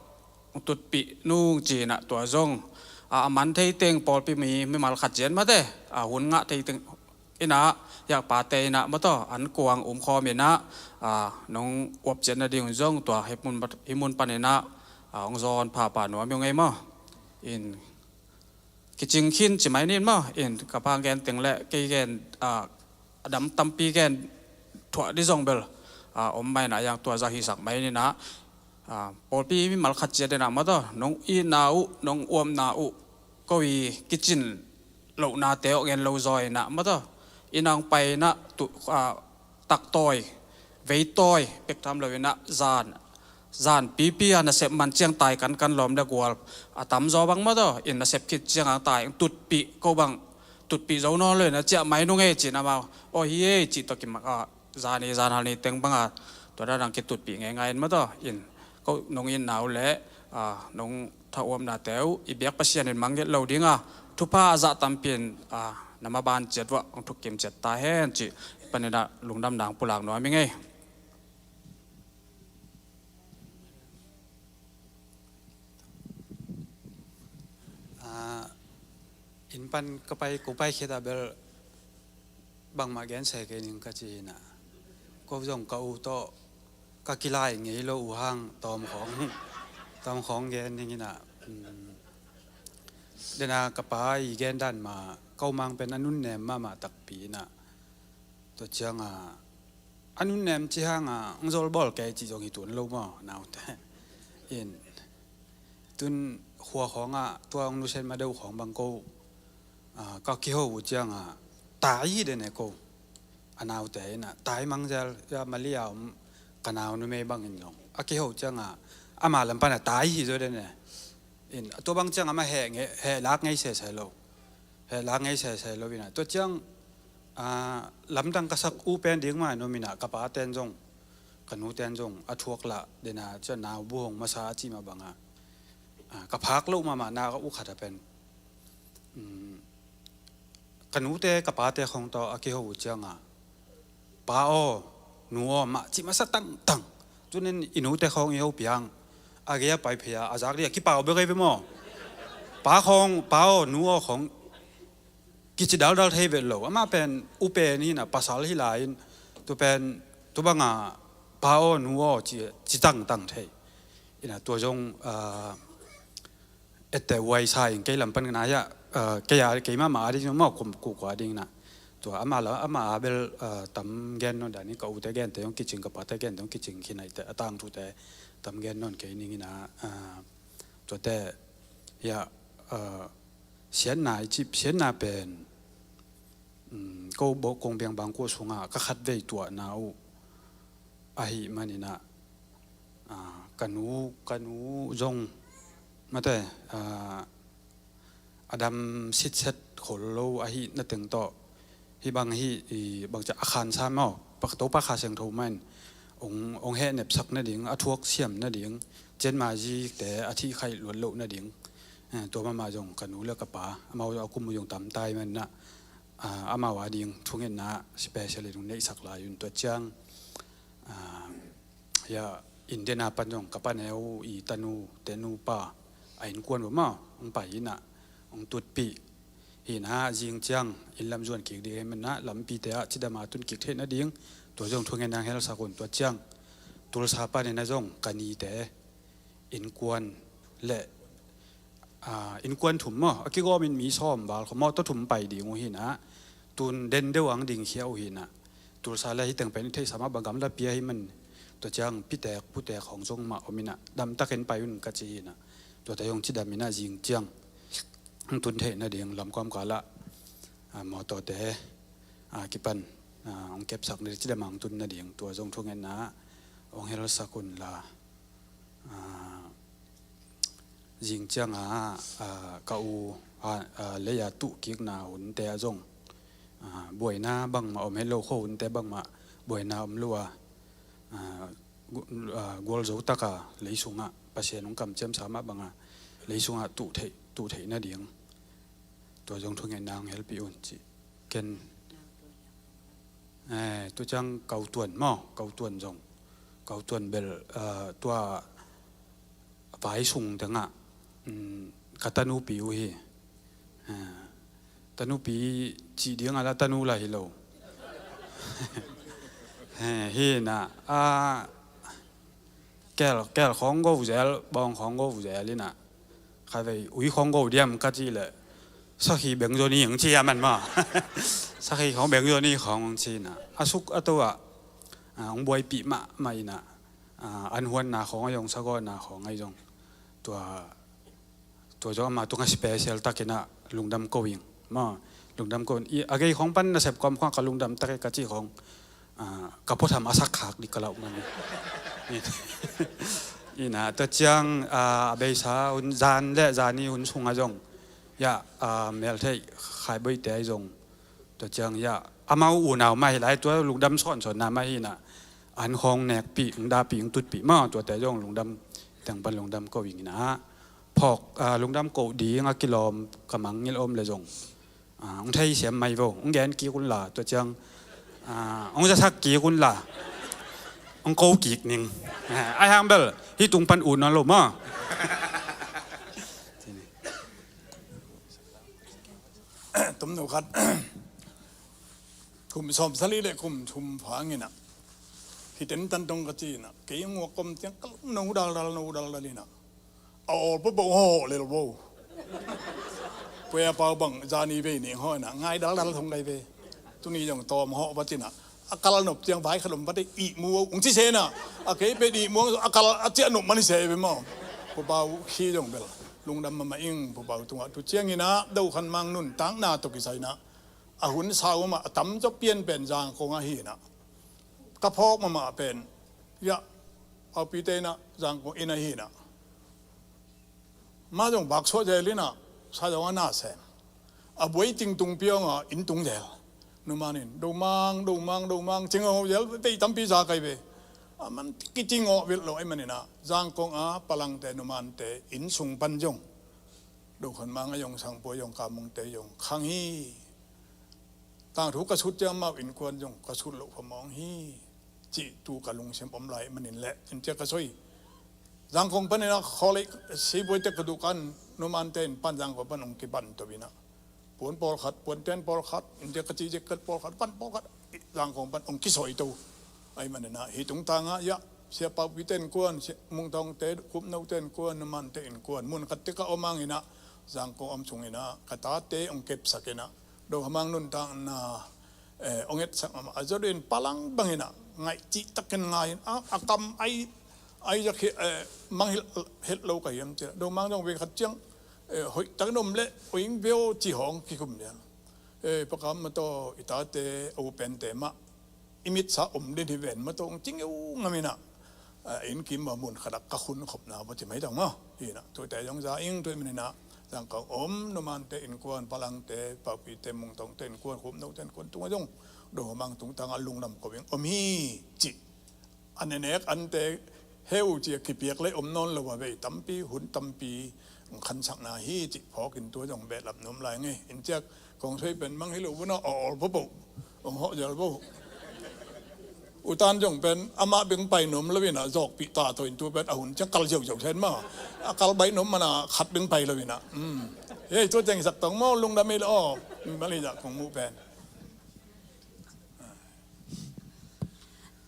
tutpih nung cinah tua zong, a, a man thei teng pawlpi mi, mimal khat cian mate, a, hun ngah thei teng inah, hiah pate inah maw taw, an kuang umkhawm inah, a, nong uap ciat nading zong tua hih mun, hih mun paninah, a, hong zawn phapha nuam hi ung ei maw. In kicing khin ci mai nin maw, in ka pa gen teng le kei gen, a, a dam tampi gen thuah di zong bel, a, om mai na yang tua zah hisak mai ninah, a, pawlpi mimal khat ciat inah maw taw, nong itna uh, nong uapna uh, ko i kicin lohnate awh ngen lo zaw inah maw taw, inah hong pai inah tu, a, taktawi, veitawi pek tham lo inah zan, zan pipi a nasep man ciang tai kankan lawm le gual a tamzaw bang maw taw, in nasep khit ciang ang tai ang tutpih ko bang, tutpih zo nawn lo inah ciah mai nung ei cin amau, aw hi ei cih tawh kimak a, zan i zan hal ni teng banga tua dan ang kitutpih ngeingai in maw taw, in ko nong itna uh le, a, nong tha uapnate uh i biak Pasian in mangngilh lo dinga thupha a zah tampi in, a, na maban ciat uah hong thukkim ciat ta hen cih paninah lungdamna hong pulak nuam ing ei. A, inn pan ka pai, ko pai khit a bel bangmah gen se kei ning ka ci inah, ko zong ka u tawh ka kilai ngei lo uh hang tawm khawng, tawm khawng gen ning inah, um, dena ka pa i gen dan mah, ko mang pen a nunnem mahmah takpi inah, tua cianga a nunnem ci hanga hong zolbawl kei cih zong hi tuan lo maw, naute. In tun khua khawngah tua hong nusiat ma deuh khawng bang ko, a, ka kiho uh cianga tai hi den e ko. A naute inah tai mangzel, a, Malaysia om ka nau numei bangin zong a kiho cianga ama lam pana tai hi zaw den e. In tua bang ciang ama heh nge-, heh lak ngei sese lo. Heh lak ngei sese lo inah tua ciang, a, lamdang ka sak uh pen ding mah in om inah ka pa ten zong, ka nu ten zong a thuak lah dena ciah nau bu hong masa a cih mah banga, a, ka phak loh mahmah na ka uh khat a pen, um, ka nute ka pate khawng tawh a kiho uh cianga, pa aw, nu aw, mah cih masa tangtang. Tunin i nute khawng i ho piang a gei a pai phei a, a zak dih a kipau bek ei ve maw. Pa khawng, pa aw, nu aw khawng kici daldal thei vet lo. Amah pen u pen hi inah pasal hi lai-in, tu pen, tu banga pa aw, nu aw ci, ci tangtang thei. Inah tua zong, a, ette uai sa in kei lam pan na hiah, a, kei a, kei mahmah a ding maw, kum kuhkua ding inah. Tua ama la, ama a bel, a, tam gen nawn dan in ka ute gente zong kicing, ka pate gente zong kicing khin a, ite a tangthute tam gen nawn kei ning inah, a, tuate hiah, a, siatna i cip, siatna pen, um, ko bawh kong biang bangkuah sungah ka khatvei tuahna uh ahih maninah, a, ka nu, ka nu zong mate, a, a dam sitset khol lo ahih na teng tawh, hih bang hih, i, bang ciah a khansa maw, pak Topa Kha Siangtho mah in hong, hong hehnepsak nading, a thuaksiam nading, cianma zite a thihkhaih luat loh nading, eh, tua mahmah zong ka nu le ka pa, amau zong a kum uh zong tamtai maninah, a, amau a ding thungetna special in hong neihsak lai un tua ciang, a, hiah India na pan zong ka paneu i tanu, tenu pa a innkuan uh maw, hong pai inah, hong tutpih hi inah, zing ciang inn lam zuan kik ding hi manah lampite ah cidama tun kik theih nading, tua zong thungetna hong helsak un tua ciang. Tulsa panin a zong ka nite innkuan le, a, innkuan thum maw, a kigawmin mi sawm val khawng maw, tawh thum pai ding uh hi inah, tun den deuh ang dingkhia uh hi inah. Tulsa le hih teng pen i theihsa mah bang gamla pia hi man, tua ciang pitek putek hong zong mah om inah, damtakin pai un ka ci hi inah. Tuate hong cidam inah zing ciang hong tun theih nading lamkawm kalah, a, mawtawte, a, kipan, a, hong kepsak nading, cidam hong tun nading, tua zong thungetna hong helsak un la. Ah, zing ciangah, ah, ka u, ah, ah, lei-a tuh kikna hunte ah zong, ah, buaina bangmah om het lo, khuahunte bangmah buaina om lo a, ah, gu-, ah, gualzo taka lei sungah Pasian hong kamciamsa mah banga lei sungah tuh theih, tuh theih nading. Tua zong thungetna hong helpih un ci. Ken, eh, tua ciang Kautuan maw, Kautuan zong, Kautuan bel, eh, tua vai sung tengah, mm, ka tanupi uh hi. Eh, tanupi cih dingah la tanu la hi lo. Eh, hi na, ah, kel, kel khawng go zel, bawng khawng go zel inah, khatvei ui khawng go diam ka cih leh, sakhi beng zaw ni hong ci a man maw. Sakhi khawng beng zaw ni khawng hong ci inah, a suk a to ah, ah, hong buaipih mahmah inah, ah, an huanna khawng ahi zong, sagawhna khawng ahi zong, tua, tua zong amah tungah special takinah lungdam ko ing maw. Lungdam ko ing. I, a gei khawng pan nasep kawm khawng ka lungdam tak hi ka cih khawng, ah, ka puatham a sak khak dih ka lauh man. Inah, tua ciang, ah, a beisa hun, zan le zani hun sungah zong, ya, ah, Meltheih Khai Boite ahi zong, tua ciang, ya, amau unau mah hi lai, tua lungdam sawnsawnna mah hi inah, an khawng nekpih, hong dahpih, hong tutpih maw, tuate zong lungdam, teng pan lungdam ko ing inah. Phawk, ah, lungdam ko ding a kilawm ka mangngilh om le zong, ah, hong theisiam mai vo, hong gen kik un la, tua ciang, ah, hong zasak kik un la, hong ko kik ning. Ah, ahi hang bel hih tung pan ut nawn lo maw. Tumno khat, kum sawmsali le kum thum phang inah, hih tentan tong ka ci inah, kei nguak kom ciang ka no daldal, no daldal inah, a awl pawpaw hawh lel bo. Puai a pau bang zani vei ning hawh inah, ngai daldal thong kai ve. Tuni zong tawm hawh va cinah, a kal nop ciang vai khat om va te ihmu hong ci se inah, a kei pen ihmu a kal a ciah nop man hi se ve maw. Pawpaw khi zong bel lungdam mahmah ing, pawpaw tungah. Tu ciang inah Do Khan Mang nuntakna tawh kisai inah, a hun sau mahmah a tamzaw pian pen Zangkong ahi inah, ka phawk mahmah pen, ya, Paupite inah Zangkong inn ahi inah, ma zong baksuah zel inah, sa zong a na sem. A buai ting tung piawngah inn tung zel. Numan in, Do Mang, Do Mang, Do Mang, cingawh zel, tei tampi za kai ve. A man kicingawh vilh lo ahi man inah, Zangkong a Palangte, Numante inn sung pan zong, Do Khan Mang a zong, Sangpu a zong, Kamungte zong khang hi. Tangthu ka sut ciang amau innkuan zong ka sut loh phamawng hi, cih tu ka lungsim om lai manin leh, in ciah ka soi. Zangkong panin ah khawlei sibuai tek ka dukan, Numante in pan Zangkong pan hong kiban to inah, puan pawlkhat, puan ten pawlkhat, in ciah ka cih zek khat pawlkhat, pan pawlkhat, Zangkong pan hong kisawi to. Ahi manin ah hih tungtangah, ya, Sia Paupite innkuan, Sia Mungtawngte, Khupnote innkuan, Numante innkuan, mun khat tek a om hang inah, Zangkong om sung inah ka tate hong kepsak inah, Do Khan Mang nuntakna, eh, hong etsak mahmah. A zawdin Palang bang inah ngaih cihtakin ngai in, a, a kam ai, ai zak hi, eh, mangngilh het lo ka hiam ci. Do Mang zong vei khat ciang, eh, hoihtakin om leh, oing veo ci hawng kikum lian. Eh, pakam mataw, i tate, a u pente mah i mitsa om den hi ven mataw, hong ci ngeu ngam inah, ah, inn kim a mun khatah ka khun khopna maw ci mai tang maw. Hi inah, tuate zong za ing, tua hi man inah, Zangkong om, Numante innkuan, Palangte, Paupite, Mungtawngte innkuan, Khupnote innkuan tungah zong, Do Khan Mang tungtangah lungdam ko ing om hi, cih. A nenek ante heu ci a kipiak lei om nawn lo a, vei tampi, hun tampi hong khansakna hi cih phawkin tua zong behlap nuam lai ngei. In ciah kong soi pen mang hi lo vun ah, a awl pawpaw hong hawh zel bo. U Tan zong pen amah beng pai nuam lo inah, zawkpih ta tawh in tu pen a hun ciang kal ziauziau sen maw. A kal baih nuam man a khat beng pai lo inah. Um. Hei, tua ciang i sak tawng maw, lungdam hi lo aw. Mali zah kong muh pen.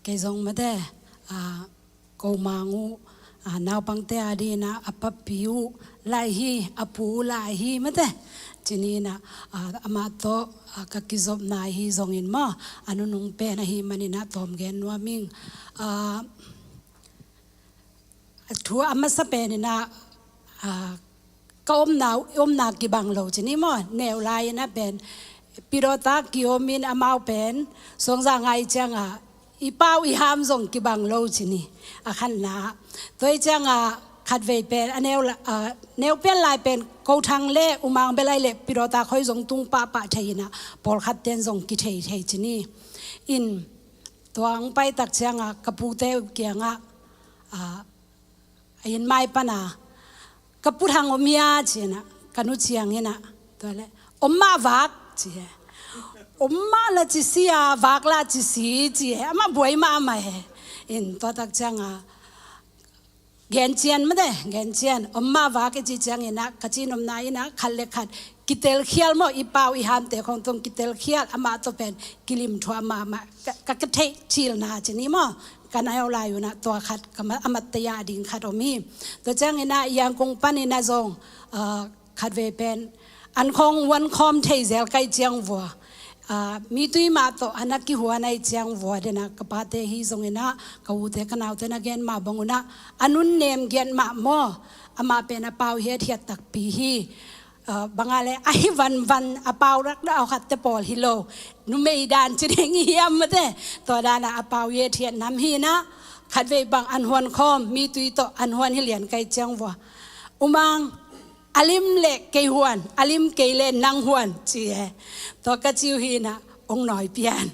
Kei zong mate, ah, ko Mang uh, ah, naupangte a dinah a papi uh lai hi, a pu uh lai hi mate. Cini inah, ah, amah tawh, ah, ka kizopna hi zongin maw, a nunung pen ahi man inah tawm gen nuam ing. Ah, thu a masa pen inah, ah, ka omna, omna kibang lo cini maw, neu lai inah pen pidawta kiom in amau pen suangzah ngai ciangah i pau i ham zong kibang lo ci ni. A khatna, tua hi cianga khatvei pen a neu la-, a, neu pian lai pen Ko Thang le U Mang Belai le Pi Dawta Khoi zong tung pahpah thei inah pawlkhat ten zong kithei thei ci ni. In tua hong pai tak cianga ka pute kiangah, a, a inn mai pana, "Ka Pu Thang om hia?" ci inah, ka nu ciang inah, tua le, "Om mah vak," ci e. "Om mah la ci si a, vak la ci si," ci e. Amah buai mahmah e. In tua tak cianga gen cian mate, gen cian, "Om mah vak," i ci ciang inah, ka ci nopna inah khat le khat kitelkhial maw, i pau i hamte khong tawh kitelkhial, amah tawh pen kilim thuah mahmah, ka, ka, ka theih cilna ci ni maw. Ka nai aw lai unah tua khat ka ma-, a mat taya ding khat om hi. Tua ciang inah Yangon pan inah zong, ah, khatvei pen an khong huan khawm thei zel kai ciang vua, ah, mi tui mah tawh a na kihuan ai ciang vua denah ka pate hi zong inah, ka ute ka naute na gen mah bang unah, a nun nem giat mah maw, amah pen a pau hiathiat takpi hi. Ah, banga le, a hi vanvan a pau rak dah a khatte pawl hi lo. Numei dan ci ding hi hiam mate. Tua danah a pau hiathiat nam hi inah, khatvei bang an huan khawm, mi tui tawh an huan hi lian kai ciang vua, "U Mang, a lim le kei huan, a lim kei le nang huan," ci e. Tua ka ci uh hi inah, "Ong nawi pian.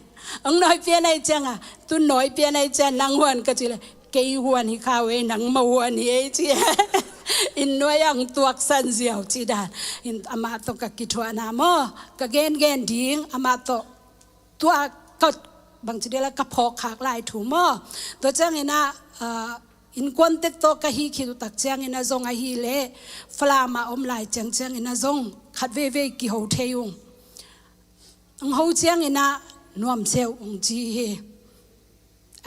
Ong nawi pian ai cianga, tu nawi pian ai ciang nang huan," ka ci le, "Kei huan hi kha uh ei, nangmah huan hi ei," ci e. In nuai ang tuaksan ziau ci dan. In amah tawh ka kithuahna maw, ka gengen ding, amah tawh tua ka bangci dela ka phawk khak lai thu maw. Tua ciang inah, ah, innkuan tek tawh ka hi khit uh tak ciang inah zong ahileh Falam ah om lai ciang ciang inah zong khat veivei kiho thei ung. Ang ho ciang inah nuam seu ung ci hi.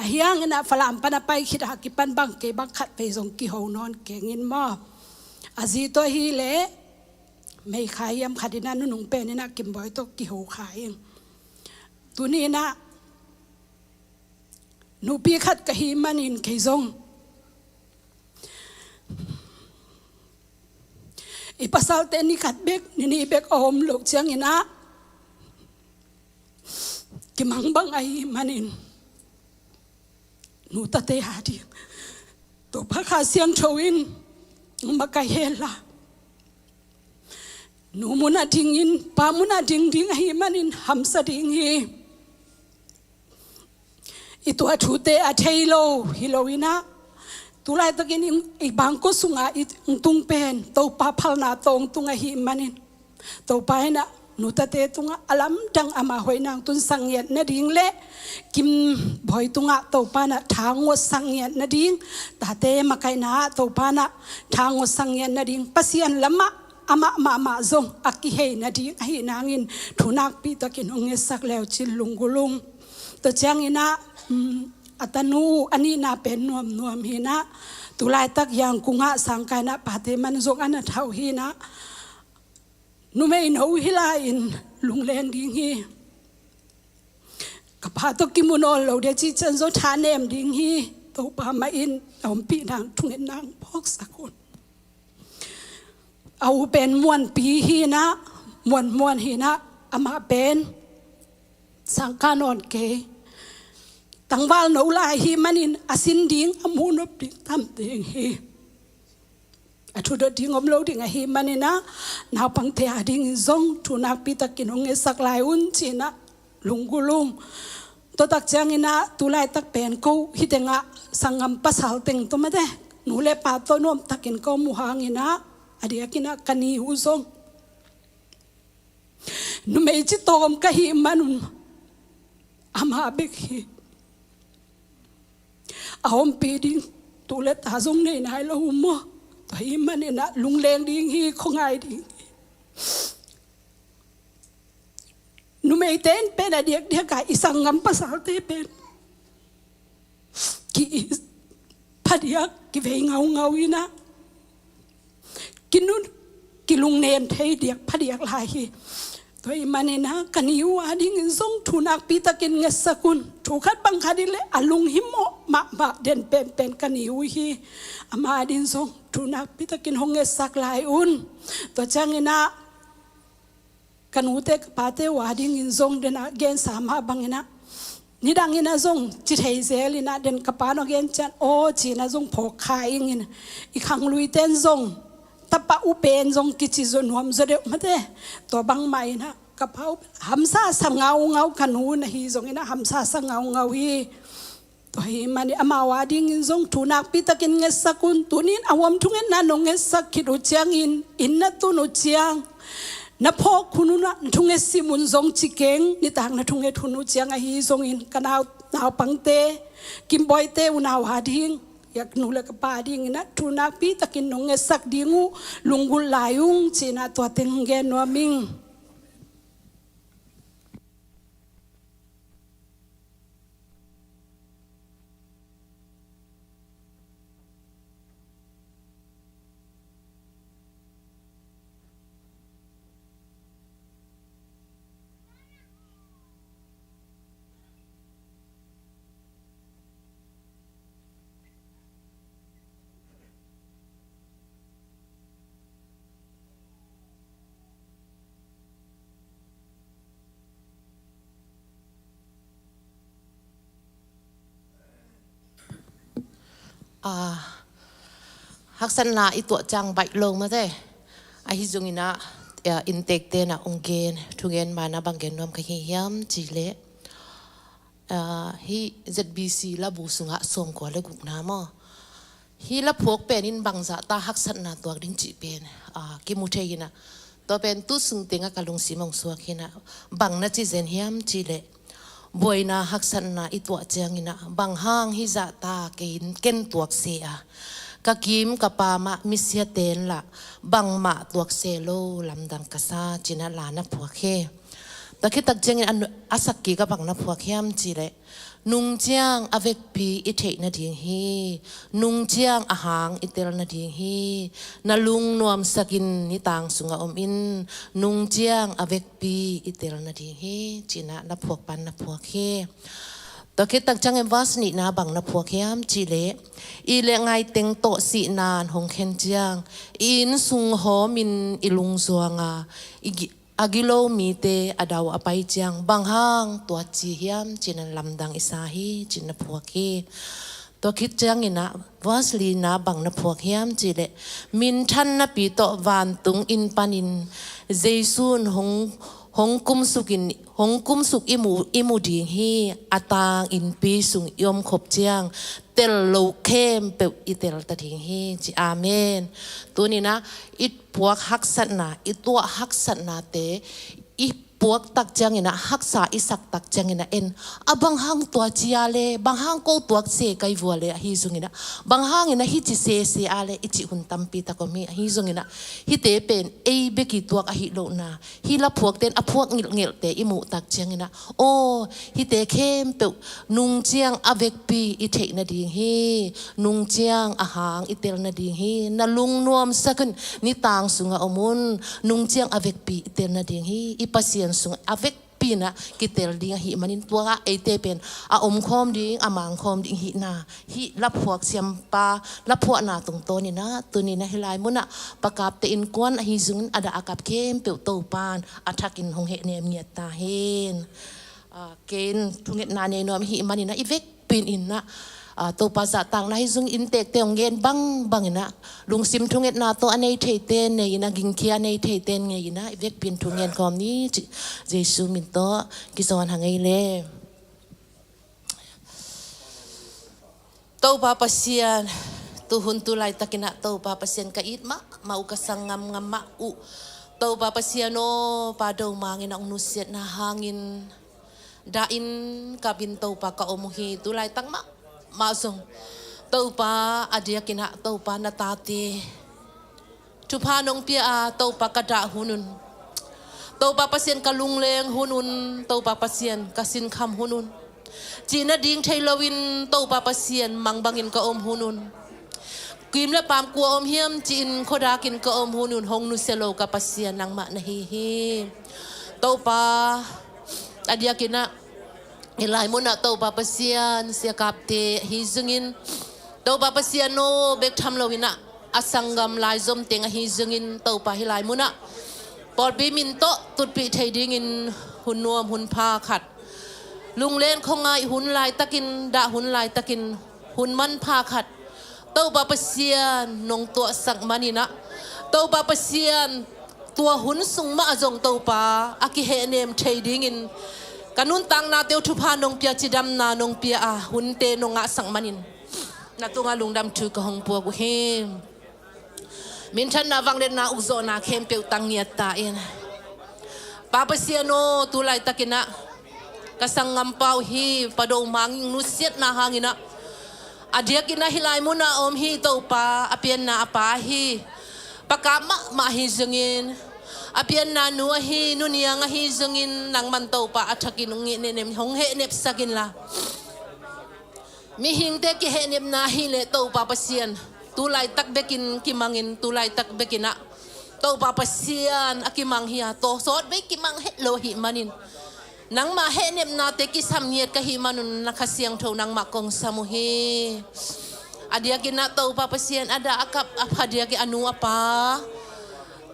Ahi hang inah Falam pan a pai khit a kipan bang kei bang khatvei zong kiho nawn keng in maw. A zi tawh hileh Mei Khai hiam khat inah nunung pen inah Kim Bawi tawh kiho kha ing. Tuni inah nupi khat ka hih manin kei zong i pasalte ni khat bek, ni nih bek a om loh ciang inah kimang bang ahih manin nu tate a ding Topa Kha Siangtho in makaih hen la, nu mun a dingin, pa mun a ding ding ahih manin hamsa ding hi. I tuah thute a thei lo hi lo inah, tu laitakin i, i bangkua sungah i tung pen Topa phalna tawh tung ahih manin, Topa inah nu tate tungah a lamdang ama hoihna tun sang ngiat nading le Kim Bawi tungah Topa inah tha ngawt sang ngiat nading, tate makaihna ah Topa inah tha ngawt sang ngiat nading, Pasian lamah amah mahmah zong a kihei nading ahih nangin thu nakpi takin hong ngetsak leu cin lunggulh ung. Tua ciang inah, um, a tanu a nihna pen nuamnuam hi inah, tu laitak Yangon ah sangkai inah pate man zong a na thau hi inah, numei no hi lai-in lungleng ding hi. Ka pa tawh kimu nawn lo ding cih ciang zong tha nem ding hi. Topa mah in a ompih nang thunget nang phawksak un. A u pen muanpi hi inah, muanmuan hi inah, amah pen sangkah nawn kei. Tangval no lai ahih manin a sin ding a muh nop ding tam ding hi. A thudot ding om lo ding ahih man inah, naupangte a dingin zong thu nakpi takin hong ngetsak lai un ci inah lunggulh ung. Tua tak ciang inah tu laitak pen ko hih tengah sanggam pasal teng tawh mate, nu le pa tawh nuam takin ka om uh hang inah, a diak inah ka ni uh zong numei ci tawm ka hih man un amah bek hi. A ompih ding tu le ta zong nei nai lo uh maw. Tua ahih man inah lungleng ding hi, khuangai ding hi. Numeite in pen a diakdiak a i sanggam pasalte pen ki phadiak, kivei ngaungau inah, kinun, kilungnem thei diak phadiak lai hi. Tua ahih man inah ka ni uh a dingin zong thu nakpi takin ngetsak un. Thu khat bang khat in le a lunghimawh mahmah den penpen ka ni uh hi. Amah a dingin zong thu nakpi takin hong ngetsak lai un. Tua ciang inah ka nute ka pate uh a dingin zong denah gensa mah bang inah, nidang in ah zong ci thei zel in ah, den ka pa na gen ciang aw ci-in ah zong phawk kha ing in, i khangluite in zong tapa upen zong kici zaw nuam zaw deuh mate. Tua bangmah in ah ka pa upen hamsa sa ngaungau, ka nu na hi zong in ah hamsa sa ngaungau hi. Tua hi manin amau a dingin zong thu nakpi takin ngetsak un. Tuni in a huam thungetna nong ngetsak khit uh ciangin, inn na tun uh ciang, na phawk hun un ah na thunget sim un zong ci keng. Nitak na thunget hun uh ciang ahi zongin ka nau, naupangte, Kimbawite unau a ding, i nu le ka pa dingin ah thu nakpi takin nong ngetsak ding uh lunggulh lai ung ci-in ah tua teng gen nuam ing. Ah, haksatna i tuah ciang baih lo mate. Ahi zongin ah, eh, inntekte in ah ong gen, thugen ma-in ah bang gen nuam ka hi hiam cih leh, ah, hih Z B C labu sungah sawmkua le gukna maw, hih laphuak pen in bangzah ta haksatna tuak ding cih pen, ah, kimu thei in ah, tua pen tu sung tengah ka lungsim ong suak hi in ah, bang na ci zen hiam cih leh, buaina haksatna i tuah ciangin ah, bang hang hih zah ta kei in ken tuak se a, ka kim ka pam ah misiate in lah bangmah tuak se lo lamdang ka sa ci-in ah la na phuak hi. Tua khit tak ciangin a nu-, a sak kik ah bang na phuak hiam cih leh, nung ciang a vekpi i theih nading hi, nung ciang a hang i tel nading hi, na lung nuamsak in, nitang sungah om in, nung ciang a vekpi i tel nading hi ci-in ah na phuak pan na phuak hi. Tua khit tak ciangin verse nihna bang na phuak hiam cih leh, i leh ngai teng tawh sihna in hong khen ciang, i inn sung hawm in i lungzuang a, i gi-, a gilo mite a dau a pai ciang, bang hang tua ci hiam ci-in ah lamdang i sa hi ci-in na phuak hi. Tua khit ciangin ah verse lina bang na phuak hiam cih leh, minthan napi tawh vantung inn panin Jesu in hong, hong kumsuk in, hong kumsuk i mu, i mu ding hi, a tang innpi sung i om khop ciang, tel lo khempeuh i tel ta ding hi ci. Amen. Tuni in ah i puak haksatna, i tuah haksatnate, i puak tak ciangin ah, haksa i sak tak ciangin ah, en, a bang hang tua ci a leh, bang hang ko tuak se kai vua leh, ahi zongin ah, bang hangin ah hih ci sese a leh, i cih hun tampi tak om hi, ahi zongin ah, hihte pen ei bek i tuak ahi lohna, hih laphuakte in a phuak ngilhngelhte i muh tak ciangin ah, aw, hihte khempeuh nung ciang a vekpi i theih nading hi, nung ciang a hang i tel nading hi, na lung nuamsak un, nitang sungah om un, nung ciang a vekpi i tel nading hi, i Pasian sungah a vekpi in ah kitel ding ahih manin tua ah eite pen a omkhawm ding, a mangkhawm ding hihna, hih laphuak siampa, laphuakna tungtawn in ah, tuni in ah hih lai munah pakapte innkuan ahi zongin a dah a kap khempeuh Topa in a thakin hong hehnem ngiat ta hen. Ah, ken thungetna nei nuam ahih manin ah i vekpi in ah, ah, Topa zahtakna ahi zongin inntekte hong gen bangbang in ah, lungsim thungetna tawh a nei theite nei in ah, gingkhia a nei theite nei in ah, i vekpi in thungen khawm ni ci, Jesu min tawh kizawn hang ei le. Topa Pasian, tuhun tu laitakin ah Topa Pasian ka it mahmah uh, ka sanggam ngam mah uh. Topa Pasian aw, Pa Domang in ah hong nusiatna hangin dahin kapin Topa ka om uh hi, tu laitak mahmah zong. Topa a diakin ah Topa na tate thupha nong pia a, Topa ka dah hun un, Topa Pasian ka lungleng hun un, Topa Pasian ka sinkham hun un, cih nading thei loin Topa Pasian mang bangin ka om hun un, kim le pam kua om hiam ci-in khuadakin ka om hun un, hong nusia lo ka Pasian nangmah na hi hi. Topa a diakin ah hih lai munah Topa Pasian, siakapte ahi zongin, Topa Pasian aw, bek tham loin ah a sanggam laizom teng ahi zongin, Topa hih lai munah pawlpi min tawh tutpih thei dingin hun nuam hun pha khat Lunglen khuangaih hun laitakin, dah hun laitakin, hun manpha khat Topa Pasian nong tuahsak manin ah, Topa Pasian tua hun sung mah zong Topa a kihehnem thei dingin ka nuntaknate uh thupha nong pia, cidamna nong pia a, hunte nong ngahsak manin na tungah lungdam thu ka hong puak uh hi. Minthanna, vangliatna, ukzawhna khempeuh tang ngiat ta in. Pa Pasian aw, tu laitakin ah ka sanggampa uh hi, Pa Do Mang in nusiatna hangin ah, a diakin ah hih lai munah om hi Topa, a pianna a pa hi. Pa Kap mahmah hi zongin, a pianna nu ahi, Nu Niang ahi zongin, nangman Topa a thakin hong heh, hong hehnepsak inla, mihingte kihehnepna hi leh Topa Pasian, tu laitak bekin kimangin, tu laitak bekin ah Topa Pasian a kimang hi a, tawsawt bei kimang het lo ahih manin, nangma hehnepnate kisam ngiat ka hih manun na Kha Siangtho nangmah kong sam uh hi. A diakin ah Topa Pasian, a dah a kap a pha diakin a nu a pa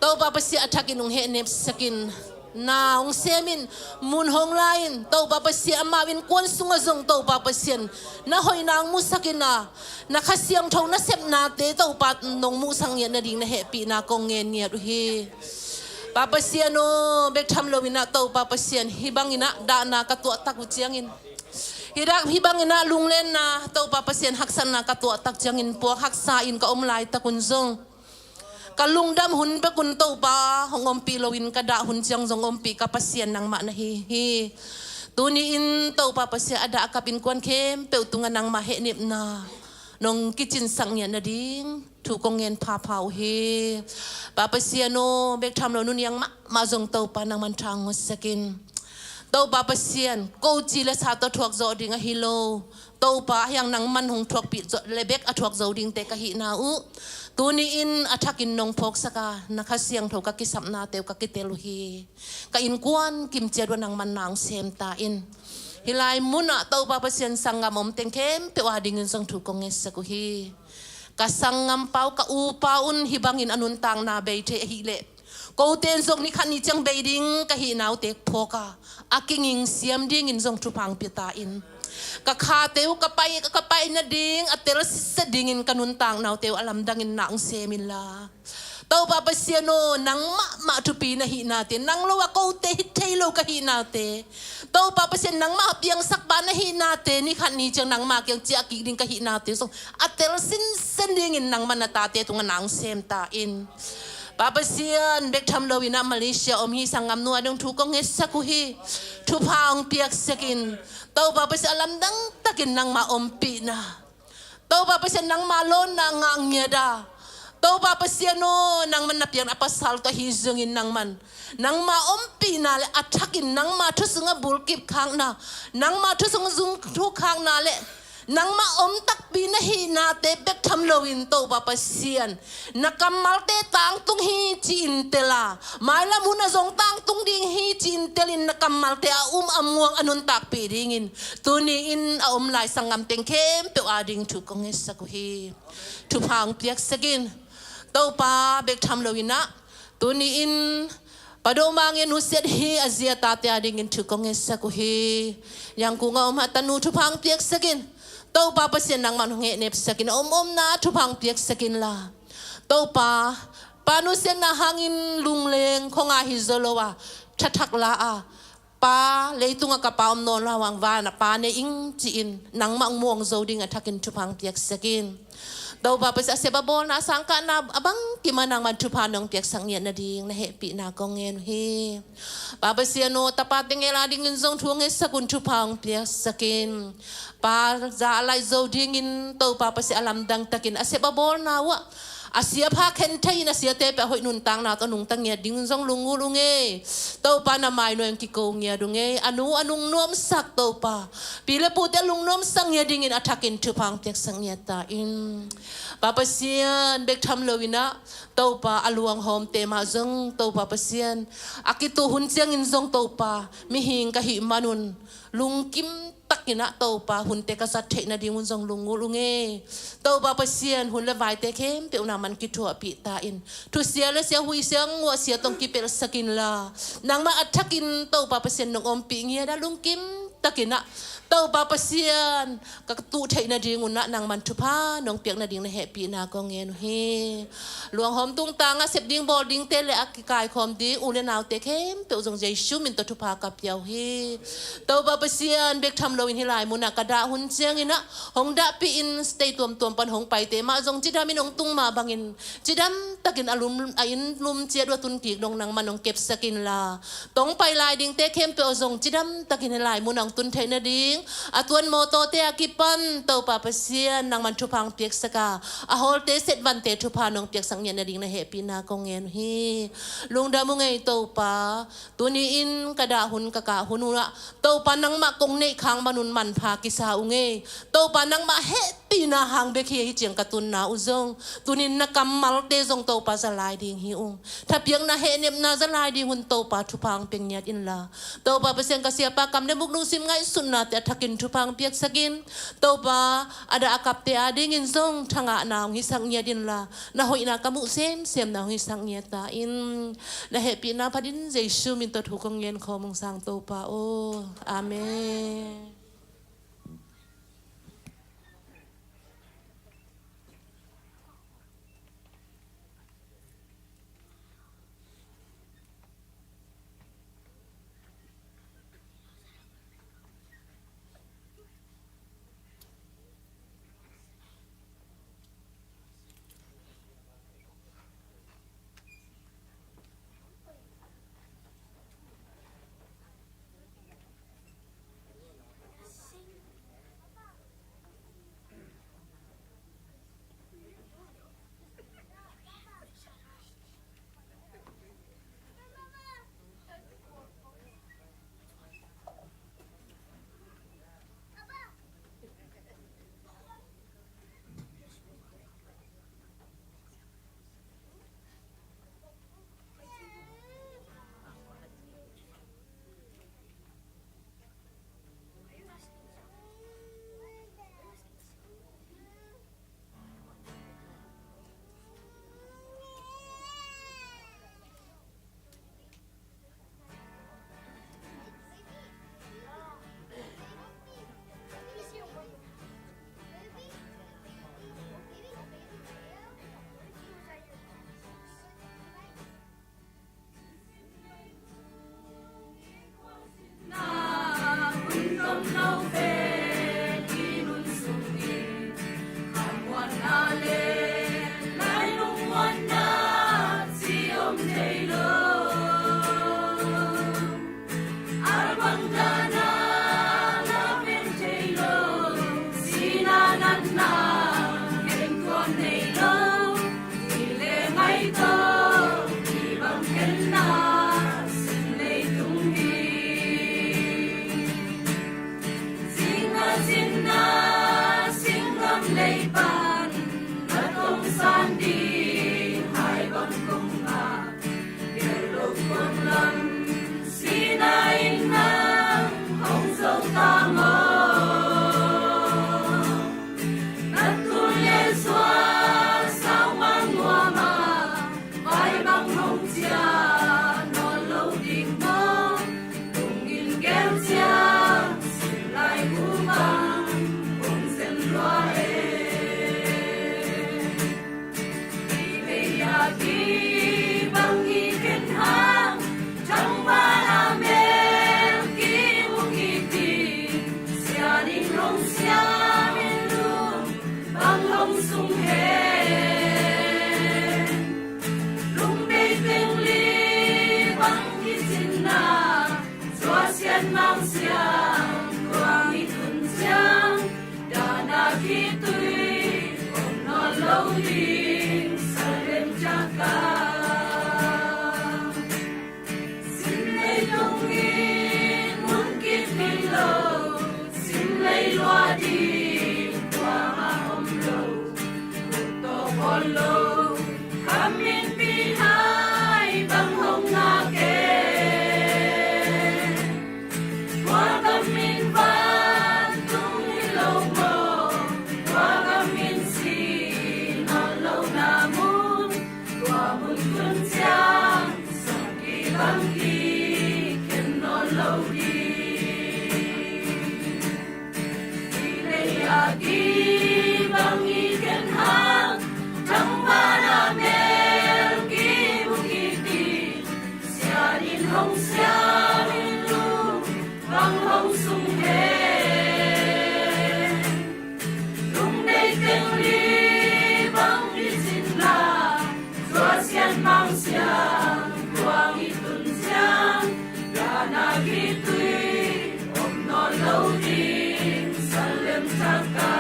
Topa Pasian a thakin hong hehnepsak in, na hong sem in, mun hong la in, Topa Pasian amau innkuan sungah zong Topa Pasian na hoihna hong musak in a, na Kha Siangtho nasepnate Topa nong muhsak ngiat nading na hehpihna kong ngen ngiat uh hi. Pa Pasian aw, bek tham loin ah Topa Pasian, hih bangin ah dahna ka tuahtak uh ciangin, hih dah, hih bangin ah lunglenna, Topa Pasian haksatna ka tuahtak ciangin, puak haksa in ka om laitak un zong, ka lungdam hun bek un Topa hong ompih loin, ka dah hun ciang zong ompih ka Pasian nangmah na hi hi. Tuni-in Topa Pasian, a dah a kap innkuan khempeuh tungah nangmah hehnepna nong kicinsak ngiat nading thu kong ngen phapha uh hi. Pa Pasian aw, bek tham lo Nu Niang mahmah zong Topa nangman tha hong ngawtsak in. Topa Pasian, ko ci le sa tawh thuak zawh ding ahi lo, Topa, a hiang nangman hong thuakpih zawh le bek a thuak zo dingte ka hihna uh, tuni-in a thakin nong phawksak a, na Kha Siangtho ka kisapnate uh ka kitel uh hi. Ka innkuan kim ciat uh ah nangman na hong sem ta in. Hih lai munah Topa Pasian, sanggam om teng khempeuh adingin zong thu kong ngetsak uh hi. Ka sanggampa uh, ka upa un hih bangin a nuntakna bei thei ahih leh, kote in zong ni khat ni ciang bei ding ka hihna uh tek phawk a, a kinging siam dingin zong thupha hong pia ta in. Ka khate uh ka pai, ka pai nading a tel sitset dingin ka nuntakna uh te uh a lamdangin na hong sem inla, Topa Pasian aw, nang mahmah thupi na hihnate, nang lo a kote hi thei lo ka hihnate, Topa Pasian, nangmah a piangsak pa na hihnate, ni khat ni ciang nangmah kiang ciah kik ding ka hihnate zong a tel sinsen dingin nangmah na tate tungah na hong sem ta in. Pa Pasian, bek tham loin ah Malaysia om hih sanggamnu ading thu kong ngetsak uh hi. Thupha hong piaksak in. Topa Pasian, a lamdang takin nangmah ompihna, Topa Pasian, nangmah lawnna ngah ngiat a, Topa Pasian aw, nangmah na piakna pasal tawh ahi zongin nangmah, nangmah ompihna le a thakin nangmah thu sungah bulkip khakna, nangmah thu sungah zung thu khakna le nangmah om takpi na hihnate bek tham loin, Topa Pasian, na kammalte tangtung hi ci-in tel a, mailam hunah zong tangtung ding hi ci-in telin na kammalte a um a muang a nuntakpih dingin tuni-in a om lai sanggam teng khempeuh ading thu kong ngetsak uh hi. Thupha hong piaksak in. Topa, bek tham loin ah tuni-in Pa Do Mang in nusiat hi, a zi a tate adingin thu kong ngetsak uh hi. Yangon a om a tanu thupha hong piaksak in. Topa Pasian, nangman hong hehnepsak in, a om omna thupha hong piaksak inla, Topa, pa nusiatna hangin lungleng khuangaih hi zaw lo a, thathak la a, pa, leitungah ka pa om nawn lo a, hong vanah pa nei ing ci-in nangmah hong muang zo ding a thakin thupha hong piaksak in. Topa Pasian, a sep a bawlna, a sangkahna a bangkim ah nangman thupha nong piaksak ngiat nading na hehpihna kong ngen uh hi. Pa Pasian aw, tapa teng el adingin zong thu hong ngetsak un, thupha hong piaksak in. Pa za a laih zo dingin Topa Pasian, a lamdang takin a sep a bawlna uh ah a sia pha khen thei in, a siate peuh a hoih nuntakna tawh nungta ngiat dingin zong lunggulh ung ei. Topa, na mai nuai hong kiko ngiat ung ei. A nu a nung nuamsak, Topa, pi le pute a lung nuamsak ngiat dingin a thakin thupha hong piaksak ngiat ta in. Pa Pasian, bek tham loin ah Topa, a luanghawmte mah zong Topa Pasian, a kituh hun ciangin zong Topa, mihing ka hih manun lungkim takin ah Topa, hunte ka zat theih nadingun zong lunggulh ung ei. Topa Pasian, hun le vaite khempeuh nangman kithuahpih ta in. Thusia le sia, huisia, nguahsia tawh hong kipelhsak inla, nangmah a thakin Topa Pasian nong ompih ngiat a, lungkim takin ah, Topa Pasian, ka tuh theih nadingun ah nangman thupha nong piak nading na hehpihna kong ngen uh hi. Luanghawm tungtang ah sep ding bawl dingte le a kikaikhawm ding u le naute khempeuh zong Jesu min tawh thupha ka pia uh hi. Topa Pasian, bek tham loin hih lai munah ka dah hun ciangin ah hong dahpih in, state tuamtuam pan hong paite mah zong cidamin hong tung mah bangin cidam takin a lum, a inn lum ciat uh a tun kik dong nangman hong kepsak inla, tong pai lai dingte khempeuh zong cidam takin hih lai munah hong tun theih nading, a tuan mawtawte a kipan Topa Pasian nangman thupha hong piaksak a, a hawlte setvante thupha nong piaksak ngiat nading na hehpihna kong ngen uh hi. Lungdam uh ngei Topa. Tuni-in ka dah hun, ka kah hun uh ah Topa, nangmah kong neih khak manun manpha kisa uh ngei. Topa, nangmah hehpihna hang bek hi, hih ciang ka tunna uh zong, tuni-in na kammalte zong Topa za lai ding hi ung. Thapiakna, hehnepna za lai ding hun Topa thupha hong pia ngiat inla, Topa Pasian, ka siapa Kam le Muk lungsim ngaihsutnate a thakin thupha hong piaksak in. Topa, a dah a kapte adingin zong thangahna hong hisak ngiat inla, na hoihna ka muh semsemna hong hisak ngiat ta in. Na hehpihna phatin Jesu min tawh thu kong ngen khawm ung, Sang Topa aw. Amen. Hong siam in lung bang hong sung hen. Lungdei teng li bang i cin na, Tua Sian Mang Siang tuang i tun ciang, dahna khitui om nawn lo ding Salem Taka.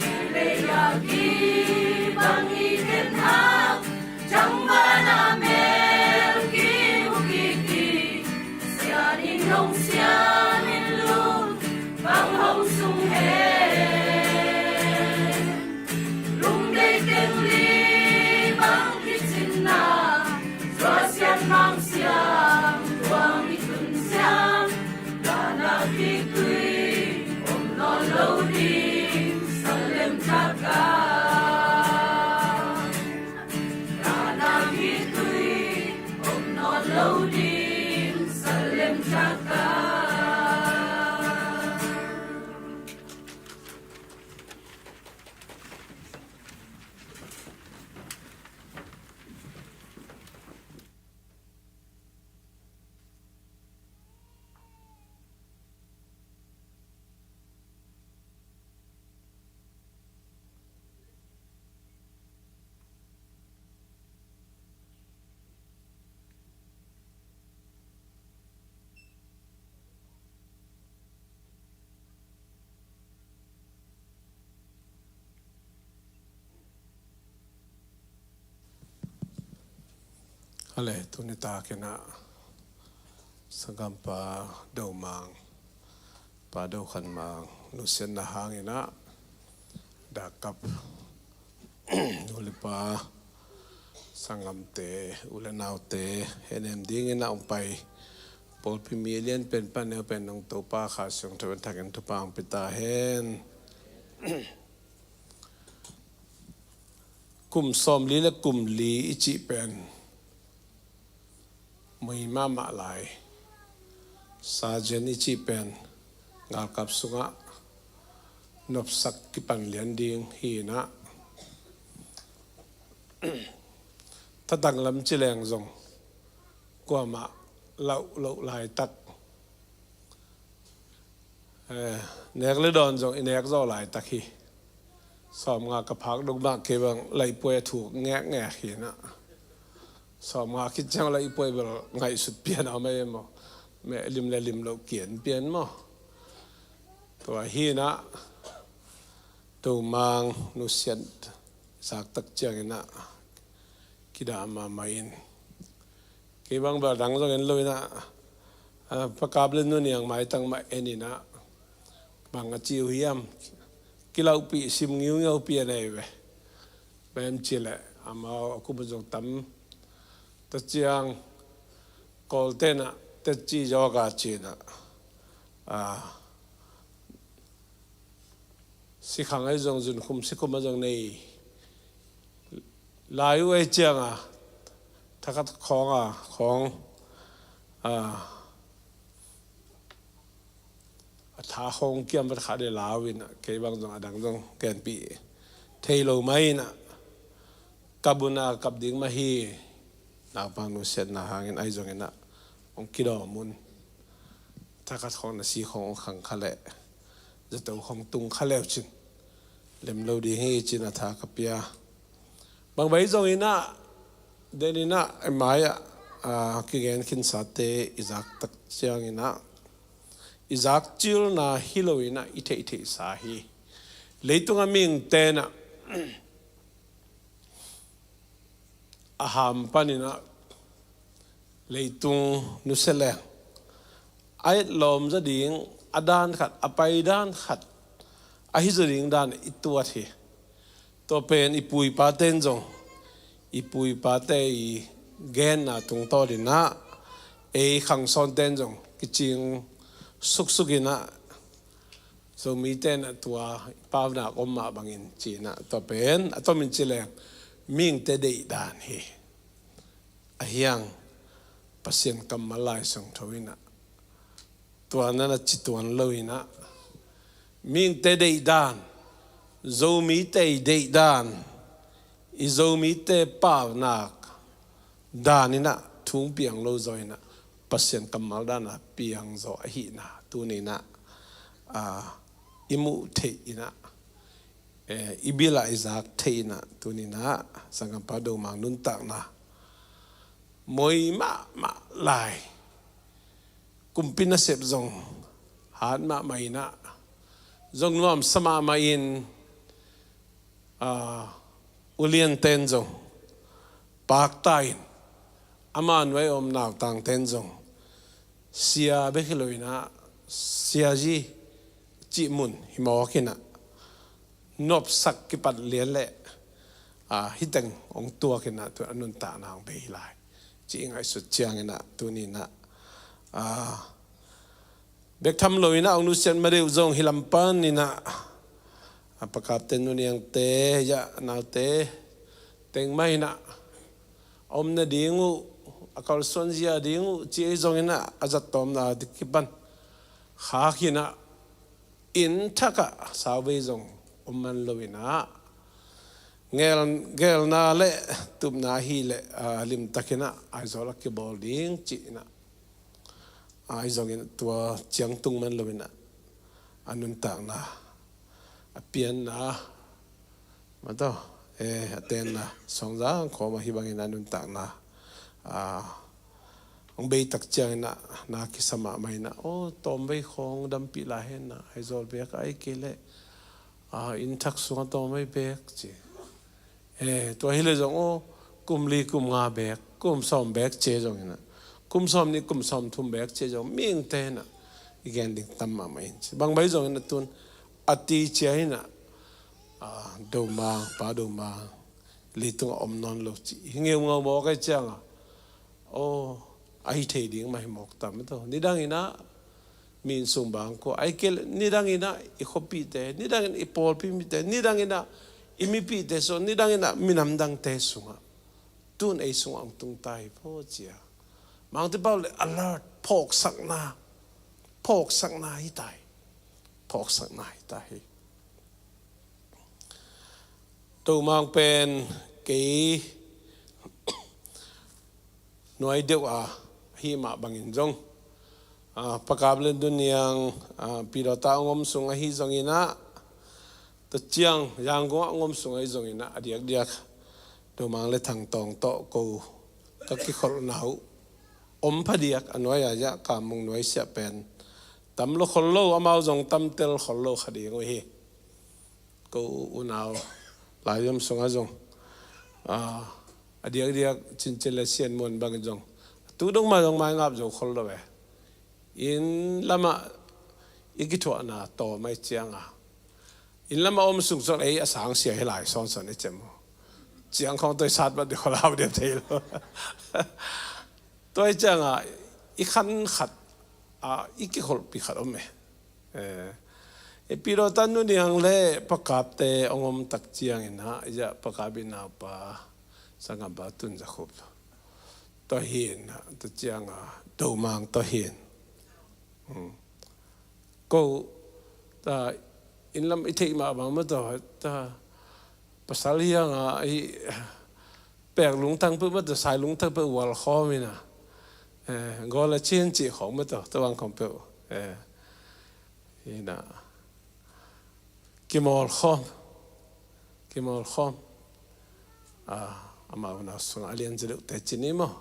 Hi lei a kibang i khen hak, Thangvana mel ki-uk kik, Sian in hong siam in lung bang hong sung hen. Lungdei teng li bang i cin na, Tua Sian Mang Siang tuang i tun ciang, dahna khitui om nawn lo ding Salem Taka. Dahna khitui om nawn lo ding Salem Taka. Hale, tuni takin ah sanggampa Do Mang, Pa Do Khan Mang nusiatna hangin ah dakkap nu le pa, sanggamte, u le naute, henem dingin ah hong pai pawlpi mi lianpen pan neu pen nong Topa Kha Siangtho in thakin thupha hong pia ta hen. Kum sawmli le kum li i cih pen mui mahmah lai. Sergeant i cih pen galkap sungah nopsak kipan lian ding hi in ah, thatang lam ci leng zong kuamah lauh loh laitak, eh, nek le dawn zong i nek zaw laitak hi. Sawmnga ka phak dong mah kei bang laipuai a thuk ngekngek hi in ah, sawmnga khit ciang laipuai bel ngaihsut pian a om ei maw, meh lim le lim loh kian pian maw. Tua hi in ah Do Mang nusiat zak tak ciangin ah kidah mahmah in, kei bang bel dang zong en lo in ah, ah, Pa Kap le Nu Niang maitang mah en in ah, bang a ci uh hiam, kilauhpih sim ngiungiau pian ei ve. Bang hiam cih leh amau a kum zong tam ta ciang, Kawlte in ah tetci yoga ci in ah, ah, sikhang ahi zong, zunkhum sikhum a zong nei lai uh ei ciang a, thakhat khawng a, khawng a, a tha khawng kiam vat khat le lau in ah, kei bang zong a dang zong genpih thei lo mah in ah, kap un ah kap ding mah hi. Naupang nusiatna hangin ahi zongin ah hong kidawm un. Thakhat khawng na si khawng hong khang kha leh, zato khawng tung kha leu cin lem lo ding hi ci in ah tha ka pia. Bang bang zongin ah, den in ah, i mai ah, ah, kigen khinsate i zak tak ciangin ah, i zak cilna hi lo in ah i theihtheihsa hi. Leitung a mihingte in ah a ham panin ah leitung nusia leng, a etlawm zaw ding a dan khat, a pai dan khat, a hi zaw ding dan i tuat hi. Tua pen i pu i pate in zong, i pu i pate i genna tungtawn in ah, ei khangsawnte in zong kicing suksuk in ah, Zomite in ah tua i paunak om mah bangin ci in ah, tua pen a tomin ci leng mihingte deihdan hi. Ahi hang Pasian kammal Lai Siangtho in ah tua na na ci tuan lo in ah, mihingte deihdan, Zomite i deihdan, i Zomite paunak, dan in ah thu hong piang lo zaw in ah, Pasian kammal dan a piang zaw ahihna tuni in ah, ah, i muh theih in ah, eh, i bil ah i zak theih in ah, tuni in ah sanggampa Domang nuntakna moi mahmah lai. Kumpi nasep zong hat mahmah in ah, zong nuamsa mahmah in, ah, ulianten zong pakta in, ama nuai om nautangten zong sia bek hi lo in ah, siazi cih mun hi mawk in ah, nopsak kipat lian leh, ah, hih teng hong tuak in ah, tu a nuntakna hong bei hi lai cih i ngaihsut ciangin ah, tuni in ah, ah, bek tham lo in ah hong nusiat madeuh zong hih lam pan in ah, a pakapte, nuniangte, ya naute teng mah in ah, a om nading uh, a kalsuan zia ding uh ci ei zong in ah, a zat tawmna ding kipan khak in ah, inn thak ah sauvei zong om man lo in ah, gel, gelna le tupna hi leh, ah, limtak in ah Aizawl ah kibawl ding ci in ah, Ahi zongin tua ciang tung man lo in ah, a nuntakna, a pianna, mataw, eh, a tenna, suangzang khawm ah hih bangin a nuntakna, ah, hong bei tak ciangin ah, na kisam mahmah in ah, aw, tawmvei khawng dampih lai hen ah, Aizawl bek ah, ahih kei leh, ah, inn thak sungah tawmvei bek ci. Eh, tua hi leh zong, aw, kum li kum nga bek, kum sawm bek ci zongin ah, kum sawm nih, kum sawm thum bek ci zong, mihingte in ah i gen ding tam mahmah in ci. Bang bai zongin ah tun a ti cia in ah, ah, Domang, Pa Domang, leitung ah om nawn lo ci hi ngeungau mawk ahih ciang ah, aw, a hi thei ding mah hi mawk tam, mataw. Nidang in ah mi inn sung bangkua, ahih kei leh nidang in ah i khuapihte, nidang in ah i pawlpi mite, nidang in ah i mipihte sungah, nidang in ah minam dangte sungah, tun ei sungah hong tung ta hi phaw cia. Mangte pau leh alert, phawksakna, phawksakna hi ta hi. Phawksakna hi ta hi. Domang pen kei nuai deuh a, ahi mah bangin zong, ah, Pa Kap le Nu Niang, ah, Pidawta hong om sung ahi zongin ah, tua ciang Yangon ah hong om sung ahi zongin ah, a diakdiak Domang le Thang Tawng tawh ko ka kikholhna uh om phadiak, a nuai a, Kamung nuai siah pen tam lo khol lo, amau zong tam tel khol lo kha ding uh hi. Ko unau lai om sungah zong, ah, a diakdiak Cincin le Sian Muan bangin zong, tu dong mah zong mai ngap zo khol lo e. Inn lamah i kithuahna tawm ahih ciang a, inn lamah om sung sung ei a sang sia hi lai sawnsawn i cem uh. Ciang khawng toi sat bat di khol hau diam thei lo. Tua ahih ciang a, i khan khat a, i kikholhpih khat om e. Eh, eh, Pidawta Nu Niang le Pa Kapte hong om tak ciangin ah, ya, Pa Kap i naupa, sanggampa Tun Za Khup tawh hi in ah, tua ciang a, Domang tawh hi in. Hmm. Ko, ta, inn lam i theih mah bang mah tawh, ta, pasal hiang a, i, pek lungtang peuh mah tawh, sai lungtang peuh ual khawm in ah, eh, gawl a cin cih khawng mah tawh, tua bang khawng peuh, eh, in ah, kimawl khawm, kimawl khawm. Ah, amau unau sungah a lian zia deuhte ci ni maw.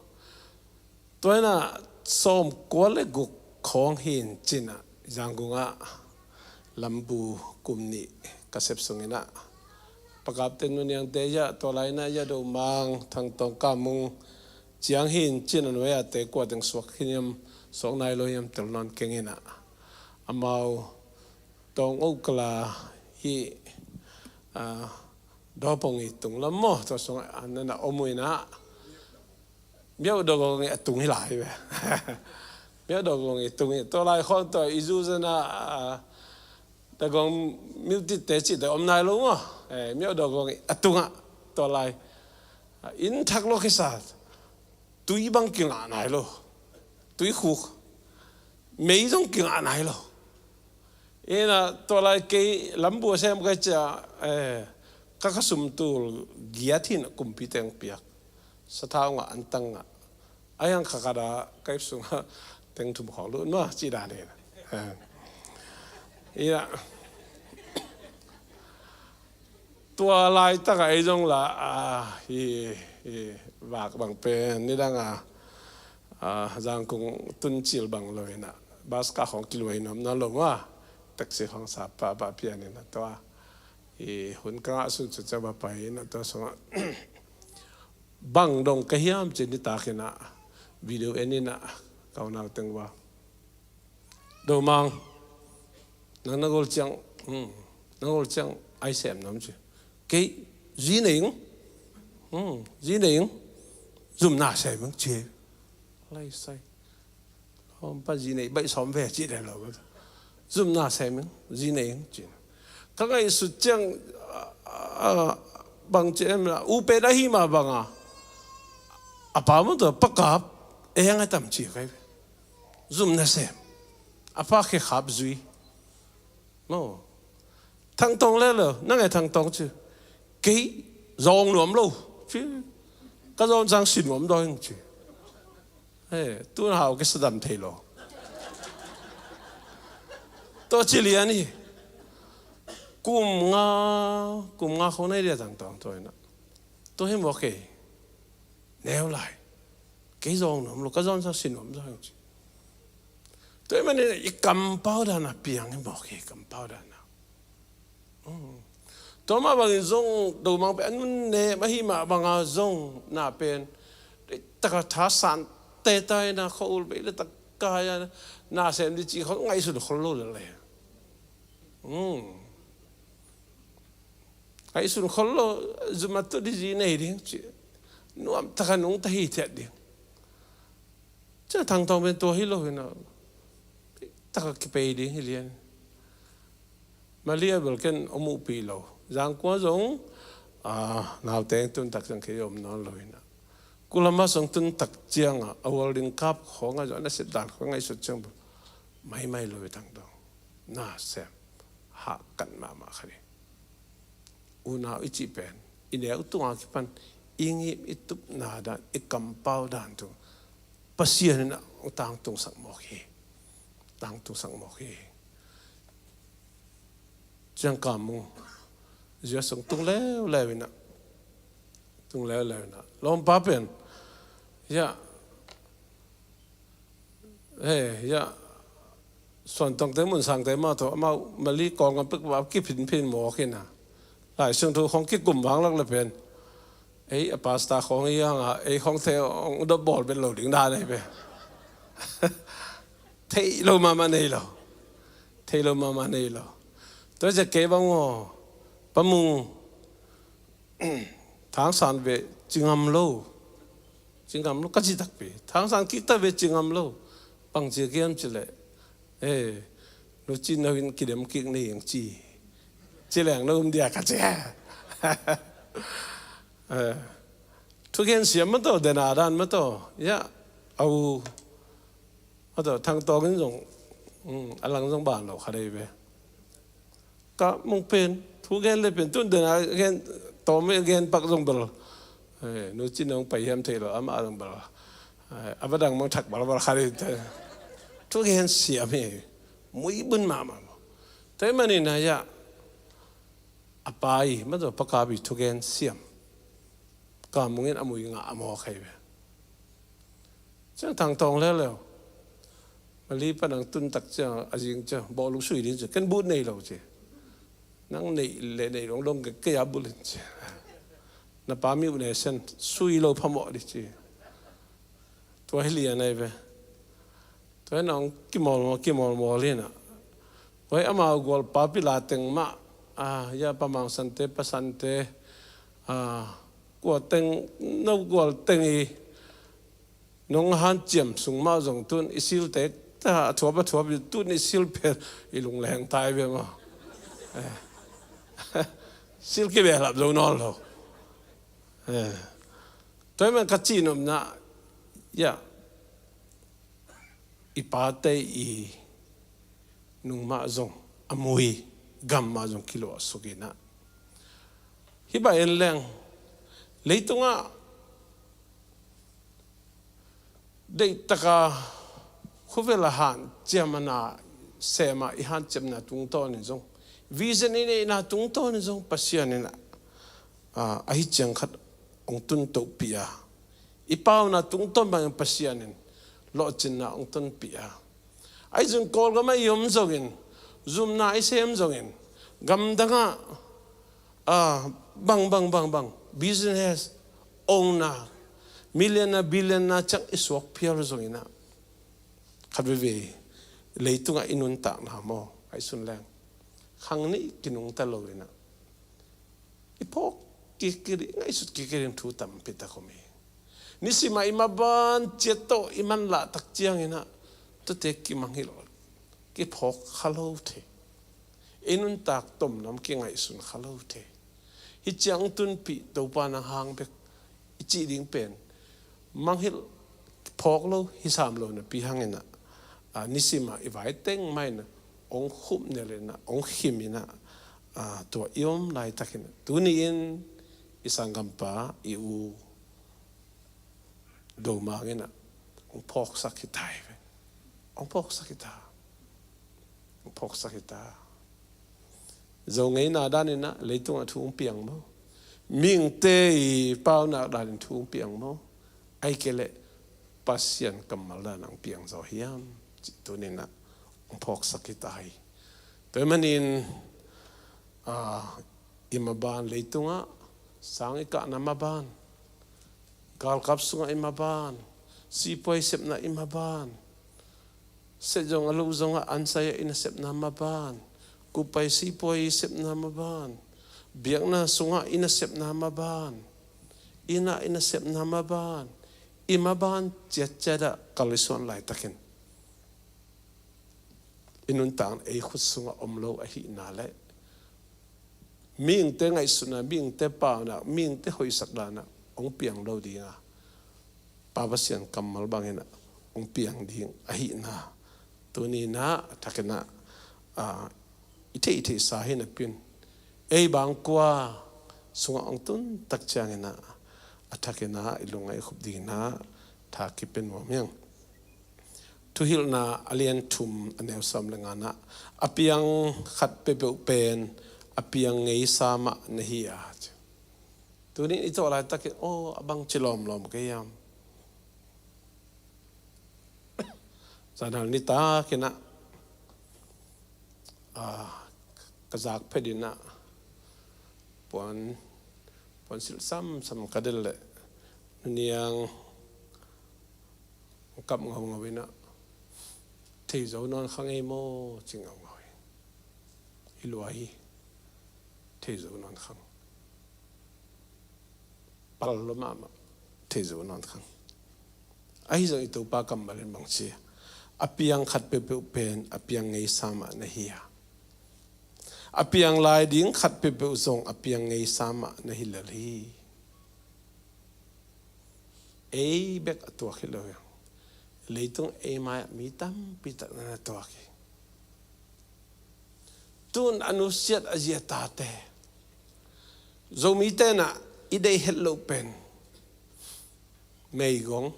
Tua in ah sawmkua le guk khawng hi in cin ah, Yangon ah lambu kum nih ka sep sungin ah, Pa Kapte, Nu Niangte, ya, tua lai in ah, ya, Domang, Thang Tawng, Kamung ciang hi in cin, a nuai a te kua teng suak hi hiam, suak nai lo hiam tel nawn keng in ah, amau Tawng Okla hi, ah, Dawpong i tung lam maw, tua sungah an na om uh in ah, Myauk Dawgawng i a tung hi lai ve. Myauk Dawgawng i tung hi, tua lai khawng tua i zu zan ah, ah, Dawgawng Myauk Titte cihte om nai lo maw. Eh, Myauk Dawgawng i a tungah tua lai, ah, inn thak lo kisa, tui bang kingah nai lo. Tui khuk, mei zong kingah nai lo. In ah, tua lai kei lambu a sem ka hih ciang, eh, ka, ka sum tul giat hi in ah, kumpi teng piak. Sathau ngah, antang ngah. A hiang kha khat a ka ip sungah teng thum khawng lut mah cih dan hi. Ia, tua laitak ah ei zong la, a, hi, hi, vak bang pen nidang a, a, Zangkong tun cil bang lo in ah, bus kah khawng kiluai nuam nawn lo mah, taxi khawng sa pahpah pian in ah, tua, hi, hun ka ngah sun cu ciang va pai in ah, tua sungah bang dong ka hiam ci-in nitak in ah video en in ah, ka unau teng va, "Domang, nang na gol ciang, hmm, na gol ciang ai sem nuam?" ci. "Kei zi nei ing, hmm, zi nei ing, zumna sem ing," ci. Lai sai. "Hawm pa, zi nei baih sawm ve," ci den lo. "Zumna sem ing, zi nei ing," ci. Ka ngaihsut ciang, a, a, bang ci em la, u pen ahi mah bang a, a pa mah tua, "Pa Kap, eng a tam?" ci kai ve. Zum nasem. A pa khe khap zui. Maw. "Thangtawng le lo, nang e Thangtawng?" ci. "Kei zawng nuam lo," ci. "Ka zawn sang si nuam daw ing," ci. He, tun hau kei sadam thei lo. Tua ci lian hi. Kum nga, kum nga khawng nei dia Thangtawng tua in ah. "Tua hi maw kei? Neu lai. Kei zawng nuam lo, ka zawn sang si nuam zaw ing," ci. Tua ahih manin i kampau dan a piang hi maw kei, kampau dan a. Hmm. Tua mah bangin zong Domang pen a nunnem ahi mah bang a zong na pen, deih tak a thasan te ta in ah, khua-ul bei le tak kai a, na sem ding ci khol, ngaihsun khol lo lel e. Hmm. Ngaihsun khol lo, zum a tu ding, zi nei ding ci. Nuam tak a nungta hithiat ding. Ci a Thangtawng pen tua hi lo hi na. Tak a kipei ding hi lian. Malia bel ken om uhpih lo. Zangkong zong, a, nauteng tun tak ciang kei om nawn lo hi na. Kulama song tun tak ciang a, a world ding kap khawng a zong, a na sep dan khawng ngaihsut ciang bel maimai lo hi Thangtawng. Na sem. Hahkat mahmah kha ding. Unau i cih pen, i neu tung a kipan i ngim i tupna dan, i kampau dan tu Pasian in ah tangtungsak mawk hi. Tangtungsak mawk hi. Ciang Kam Mung, zia sung tung leuleu in ah, tung leuleu in ah, lawmpa pen, ya, he, ya, Suan Tawngte, Mun Sangte mah tawh amau Mali Kawlgam pek va kiphinphin mawk in ah, Lai Siangtho khawng kikum vanglak le pen, ei, a pastor khawng i ang a, ei khawng te hong dop bawl bet lo ding dan ahi ve. Thei lo mahmah nei lo. Thei lo mahmah nei lo. Tua zia kei bang aw, Pa Mung, thangsan ve ci ngam lo. Ci ngam lo, ka ci takpi. Thangsan kik ta ve ci ngam lo. Bang ci a kiam ci leh, eh, nu Cin No in kidem kik ni ing ci. Ci leng na um dia ka ci. Eh, thugen siam mah tawh, dena dan mah tawh. Ya, au. Mah tawh, Thangtawng in zong, um, a lang zong ban lo kha dei ve. Ka Mung pen, thugen le pen, tun dena gen, tawm gen pak zong bel. Eh, nu Cin No pai hiam thei lo, amah zong bel. Eh, a va dang mang thak balbal kha dei. Thugen siam hi, mui bun mahmah. Tua ahih manin ah ya, a pa i, mah tawh Pa Kap i thugen siam. Kam Mung in a mui ngah a mawk hi ve. Ciang Thangtawng leuleu. Mali pan ang tun tak ciang a zing ciang, bawh luk sui ding ci. Ken but nei lo ci. Nang neih le neih dong dong kei a bulh in ci. Na pa miuh ne sen, sui lo phamawh ding ci. Tua hi lian ahi ve. Tua hi na hong kimawlmawl, kimawlmawl hi na. Tua hi amau gualpa pila teng mah, a, ya Pa Mang Sante, Pa Sante, a, kua teng, no gual teng i, nong hanciam sung mah zong tun i sil tek ta, a thuap a thuap i tun i sil pen i lungleng tai ve maw. Eh. Sil kibehlap zo nawn lo. Eh. Tua hi man ka cihnopna, ya, i pate i nung mah zong, a mui gam mah zong kiluahsuk in ah. Hih bang en leng, leitungah Deihtaka khua vela hanciam a na, sem a i hanciamna tungtawn in zong, vision i neihna tungtawn in zong Pasian in a, a, ahi ciang khat hong tun tohpih a, i pauna tungtawn bangin Pasian in lawhcinna hong tunpih a, ahi zong Kawlgam ah i om zongin, zumna i sem zongin, gamdang ah, a, bang, bang, bang, bang, business owner, millionaire, billionaire ciang i suak phial zongin a, khat veve leitungah i nuntakna maw, ahi sun leng khang nih kinungta lo in a, i phawk kik kik ding, ngaihsut kik kik ding thu tampi tak om hi. Nisim a i maban ciat tawh i manlah tak ciangin a, tuate kimangngilh, kiphawk kha lo thei. I nuntak tomlam kingaihsun kha lo thei. Hih ciang tunpih Topa nang hang bek i cih ding pen, mangngilh, phawk lo, hi sam lo napi hangin a, a, nisim a i vai teng mah in a, hong khupnel in a, hong khim in a, a, tua i om laitakin a, tuni-in i sanggampa, i u Lomang in a, hong phawksak hi ta hi ve. Hong phawksak hi ta. Hong phawksak hi ta. Zo ngeina dan in a, leitungah thu hong piang maw? Mihingte i paunak dan in thu hong piang maw? Ahih kei leh Pasian kammal dan hong piang zaw hiam, cih tuni in a hong phawksak hi ta hi. Tua ahih manin, a, i maban leitungah, sang i kahna maban, galkap sungah i maban, sipuai sepna i maban, set zong a lo zongah ansaya i nasepna maban, kupai sipuai i sepna maban, biakna sungah i nasepna maban, inn ah i nasepna maban, i maban ciatciat ah kal i suan laitakin, i nuntakna ei khut sungah om lo ahihna le mihingte ngaihsutna, mihingte paunak, mihingte hoihsak dan ah hong piang lo ding a, Pa Pasian kammal bangin a hong piang ding ahihna, tuni in a, a thakin a, a, i theih, i theihsa hi napi in, ei bang kua sungah hong tun tak ciangin a, a thakin a i lungngaih khup dingin a, tha kipia nuam hi ing. Thuhilhna a lian thum, a neu sawm le ngana, a piang khat peuhpeuh pen a piang ngeisa mah na hi a, ci. Tuni i tawh laitakin, aw, a bang ci lawmlawm kei hiam? Zanhal nitak in a, a, ka zak phet in a, puan, puan silh samsam ka delh leh, Nuniang kap ngaungau in a, thei zo nawn kha ngei maw, ci ngaungau hi. Hi lua hi. Thei zo nawn kha. Pal lua mahmah. Thei zo nawn kha. Ahi zong i Topa kammal in bang ci a, a piang khat peuhpeuh pen a piang ngeisa mah na hi a, a piang lai ding khat peuhpeuh zong a piang ngeisa mah na hi lel hi. Ei bek a tuak hi lo hi. Leitung ei mai-ah mi tampi tak na na tuak hi. Tun a nusiat a zia tate, Zomite in a i deih het loh pen meigong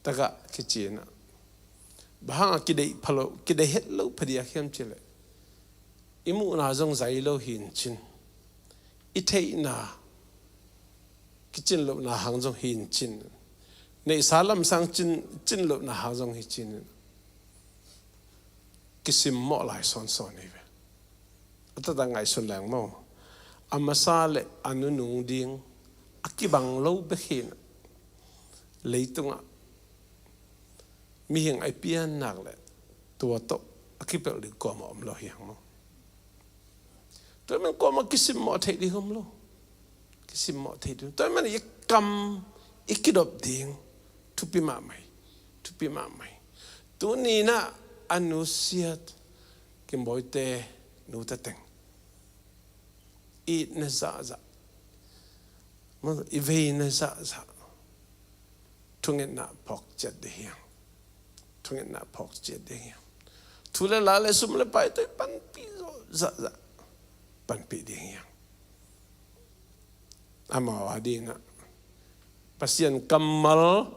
tak a kici in a, bang hang a kideih pha lo, kideih het loh pha diak hiam cih leh, i muhna zong zai lo hi in cin, i theihna kicin lohna hang zong hi in cin, neihsa lamsang cin, cin lohna hang zong hi cin, kisimmawh lai sawnsawn hi ve. A taktak ngaihsun leng maw, a masa le a nunung ding a kibang lo bek hi in a, leitungah mihing a i pian nak leh tua tawh a kipelh ding kuamah om lo hi hang maw. Tua ahih man kuamah kisimmawh theih ding om lo. Kisimmawh theih ding. Tua ahih man i kam i kidop ding thupi mahmah hi. Thupi mahmah hi. Tuni in a, a nusiat Kim Bawite nute teng, i itna zahzah, i veina zahzah, thungetna phawk ciat ding hi hang. Thungetna phawk ciat ding hi hang. Thu le la le sum le pai tawh i panpih zawh zahzah, panpih ding hi hang. Amau a ding in a, Pasian kammal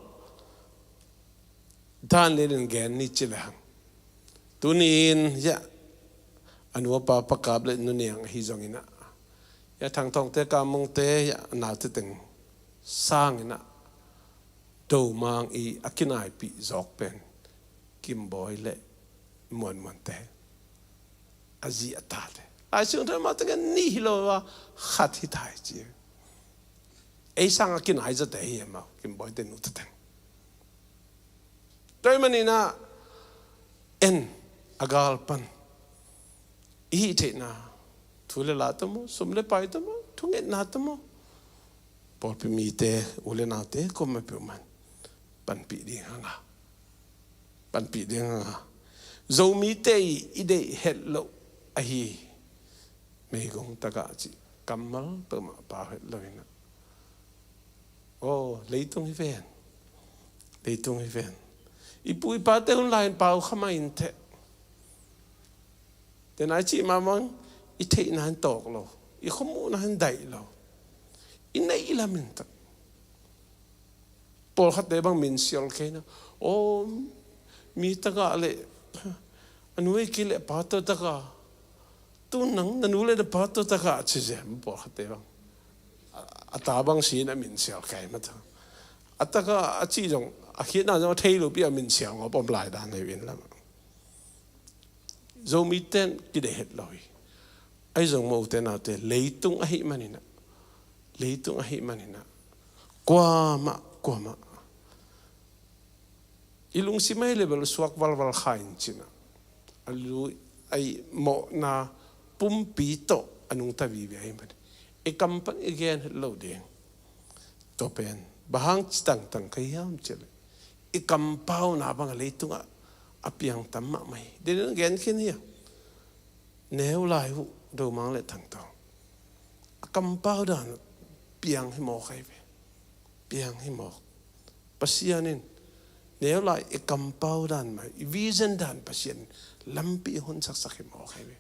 Daniel in gen ni ci le hang. Tuni-in hiah a nu a pa Pa Kap le Nu Niang ahi zongin ah, hiah Thang Thawngte, Kam Mungte, hiah a naute teng sangin ah, Domang i a kinaipih zawk pen Kim Bawi le Muan Muante, a zi a tate. Lai Siangtho mah teng ni hi lo a, khat hi ta hi ci. Ei sang a kinai zawte hi amau, Kim Bawi te nute teng. Tua ahih manin ah, en a gal pan i hih theihna, thu le la tawh maw, sum le pai tawh maw, thungetna tawh maw, pawlpi mite, u le naute kuamah peuhmah in panpih ding hang a, panpih ding hang a, Zomite i, i deih het loh ahi meigong tagah cih kammal peuhmah pau het lo in ah, aw, leitung hi ven. Leitung hi ven. I pu i pate hun lai-in pau kha mah inteh. Tena i cih mah bang, i theihna in tawk lo, i khuamuhna in daih lo, i neih lam in tak. Pawlkhatte bang minsial kei na. Aw, mi tagah le, a nu ei kei le pa tawh tagah, tu nang na nu le na pa tawh tagah ci zen, pawlkhatte bang. A, a ta bang si in a minsial kei mah ta. A tagah a cih zong, a khiatna zong a thei lopi a minsial ngawp om lai dan hi in lam. Zomite in kideih het lo hi. Ahi zong maw, ute naute, leitung ahih manin ah, leitung ahih manin ah, kuamah, kuamah i lungsim ahi le bel suak valval kha in cin ah, a lu, a i mawhna pumpi tawh a nungta vive ahih manin, i kam pan i gen het lo ding. Tua pen bang hang ci tangtang ka hiam cih leh, i kampauna bang a leitungah a piang tam mahmah hi. Dena gen khin hi a, neu lai uh Domang le Thang Thawng, a kampau dan piang hi mawk ahi ve. Piang hi mawk. Pasian in neu lai i kampau dan mah, i vision dan Pasian lampi hon saksak hi mawk ahi ve.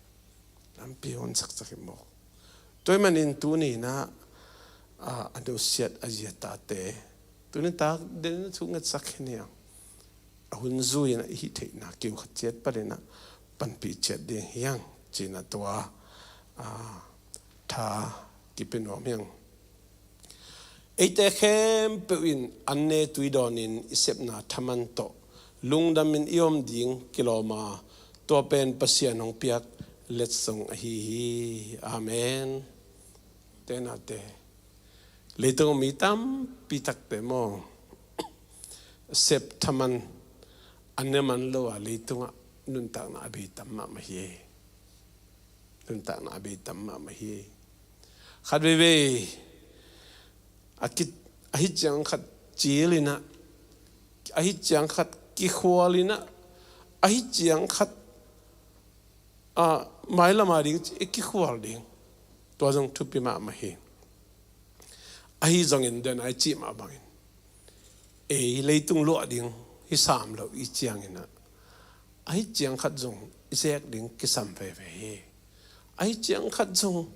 Lampi hon saksak hi mawk. Tua ahih manin tuni in ah, a, a nusiat a zi a tate, tuni tak den thu ngetsak hi niang. A hun zui in ah i hih theihna kiu khat ciat pan in ah panpih ciat ding hi hang ci in ah tua, a, tha kipia nuam hi hang. Eite khempeuh in an ne tui dawnin i sepna thaman tawh lungdamin i om ding kilawm a, tua pen Pasian hong piak letsong ahi hi. Amen. Te naute, leitung mi tampi takte maw, sep thaman an ne man lo a leitungah nuntakna a bei tam mahmah hi. Nuntakna a bei tam mahmah hi. Khat veivei a ki, a hi ciang khat cil in ah, a hi ciang khat kikhual in ah, a hi ciang khat, a, mailam a ding ci, i kikhual ding. Tua zong thupi mahmah hi. Ahi zongin den a i cih mah bangin, ei leitung luah ding hi sam lo i ciangin ah, a hi ciang khat zong i zek ding kisam veve hi. A hi ciang khat zong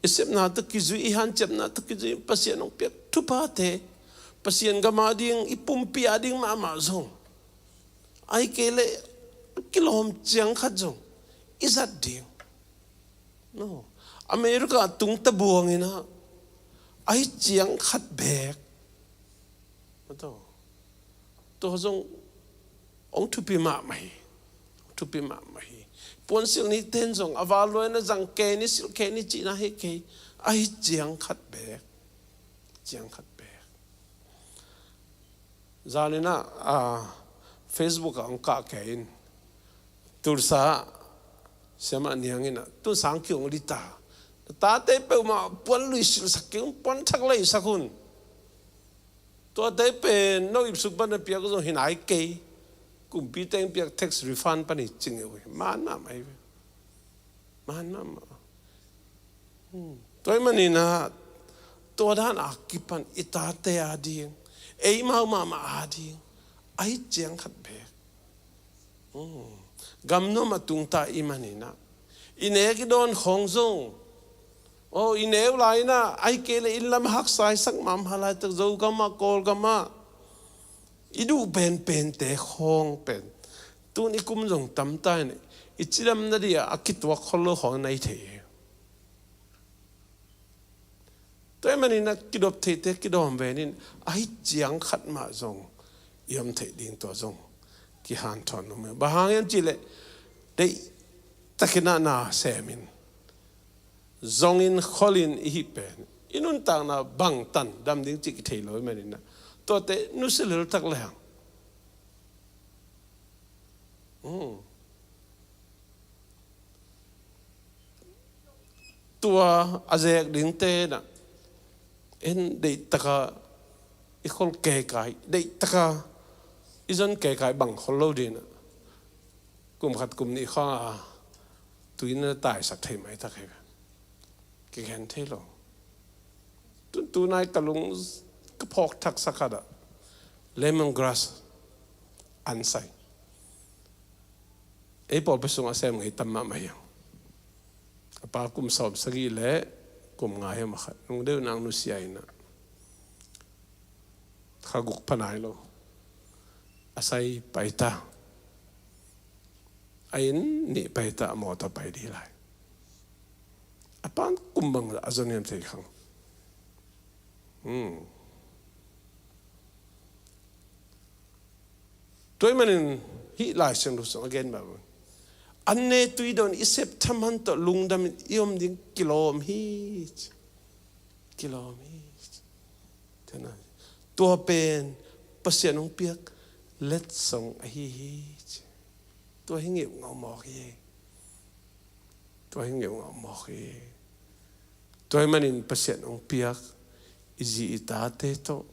i sepna tawh kizui, i hanciamna tawh kizui, Pasian hong piak thuphate, Pasian gam a ding, i pumpi a ding mahmah zong, ahih kei leh kilawm ciang khat zong i zat ding. No. America tungta buang in ah, a hi ciang khat beek. Tua zong hong thupi mahmah hi. Hong thupi mahmah hi. Puansilh nite in zong a val lua in ah zang kei ni, silh kei ni cihna hi kei. A hi ciang khat beek. Ciang khat beek. Zan in ah, a, Facebook ah hong kah kei in, Tulsa ah Siamah Niang in ah, tun sang ki hong li ta, tate peuhmah puan lui silhsak kei un, puan thak leisak un. Tuate pen no ipsuk pan na piak zong hi nai kei. Kumpi teng piak tax refund pan hi ci ngei uh hi. Man mahmah hi ve. Man mahmah. Hmm. Tua ahih manin ah, tua dan a kipan i tate a ding, eimau mahmah a ding, a hi ciang khat beek. Hmm. Gamnuam a tungta i hih manin ah, i nek i dawn khawng zong, aw, i neu lai in ah, ahih kei leh inn lam a haksa i sak mahmah laitak, Zogam ah, Kawlgam ah, I duh penpente khawng pen tun i kum zong tamta in i cidam nadih a kituak khol lo khawng nai thei hi. Tua ahih manin a kidop theite kidawm venin a hi ciang khat mah zong i om theih ding tua zong kihanthawn nuam hi. Bang hang hiam cihleh deihtakin a na semin zongin kholin i hih pen i nuntakna bangtan dam ding cih kithei lo ahih manin a tuate nusia lel tak lehang. Hmm. Tua a zek dingte na en deihtaka i khol kekai, deihtaka i zon kekai bang khol lo ding na kum khat kum nih khang a tui na taisak thei maitak hi. Kigen thei lo. Tun tunai ka lung ka phawk thaksak khat ah lemon grass an sai. Ei pawlpi sungah sem ngei tam mahmah hi. A pa kum sawm sagih le kum nga hi mah khat. Nung deuh nak nusia in a kha guk pha nai lo. A sai pai ta. A inn nih pai ta, a mawtaw pai dih lai. A pan kum bang a zon hiam thei khang. Hmm. Tua ahih manin hih Lai Siangtho sung a gen mah bang, an ne tui dawn i sep thaman tawh lungdam in i om ding kilawm hi ci. Kilawm hi ci. Tua pen Pasian hong piak letsong ahi hi ci. Tua hi ngeuh ngauh mawk hi. Tua hi ngeuh ngauh mawk hi. Tua ahih manin Pasian hong piak i zi i tate tawh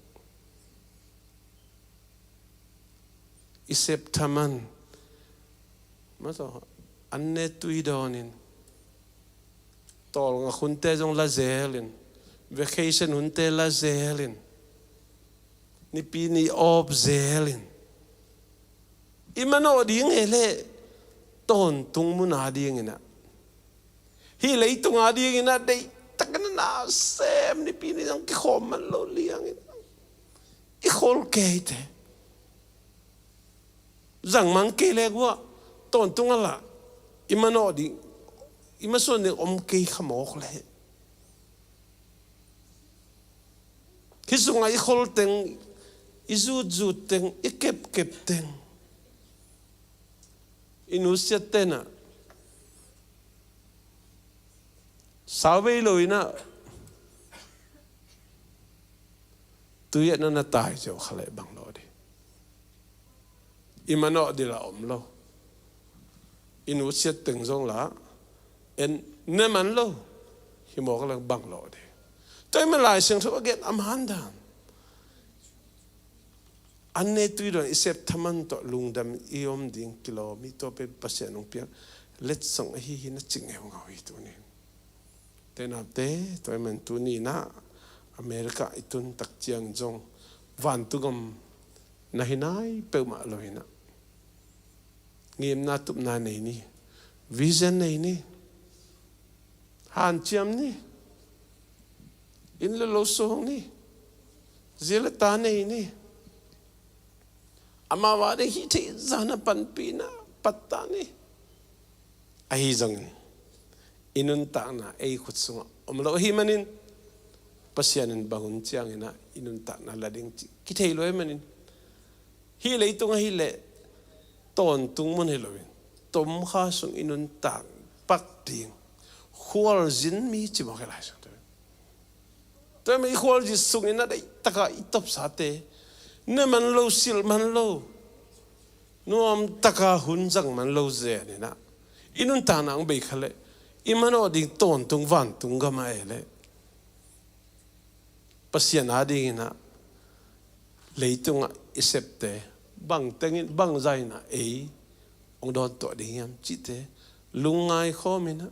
i sep thaman, ma tawh an ne tui dawnin, tawlngak hunte zong la zelin, vacation hunte la zelin, nipi ni awp zelin, i manawh ding e leh tawntung mun a dingin a, hih leitung a dingin a deihtakin a na sem nipi ni zong kikhawm man lo liangin i khol keite. Zang mang kei leh guah tawntung a lah i manawh ding, i masuan ding om kei kha mawk leh. Hih sungah i khol teng, i zutzut teng, i kepkep teng, i nusiat tena sau vei lo in a tui ah na na tai ziau kha leh bang lo ding. I manawh ding la om lo. I nusiat teng zong la en ne man lo. Hi mawk leng bang lo ding. Tua ahih manin Lai Siangtho a gen a man dan, an ne tui dawn i sep thaman tawh lungdam i om ding kilawm hi. Tua pen Pasian hong piak letsong ahi hi na ci ngeuh ngauh hi tuni. Tenapte, tua ahih manin tuni in a America i tun tak ciang zong vantung gam na hi nai peuhmah lo in a, ngimna tupna nei ni, vision nei ni, hanciam ni, inn le lo sung ni, zi le ta nei ni, amau a ding hih theih zah na panpihna patta ni. Ahi zongin i nuntakna ei khut sungah om lo ahih manin, Pasian in bang hun ciangin a i nuntakna la ding cih kithei lo ahih manin, hih leitung ahih leh tawntung mun hi loin tomkha sung i nuntak pak ding khualzin mi ci mawk hi lai sung. Tua ahih manin i khualzin sungin a deihtaka i topsate ne man lo, silh man lo, nuamtaka hun zang man lo zen in a, i nuntakna hong bei kha leh i manawh ding tawntung vantung gam ah e leh Pasian a dingin a leitungah i septe bang tengin bang zah in a ei hong dawntuah ding hiam cihte lungngai khawm in a,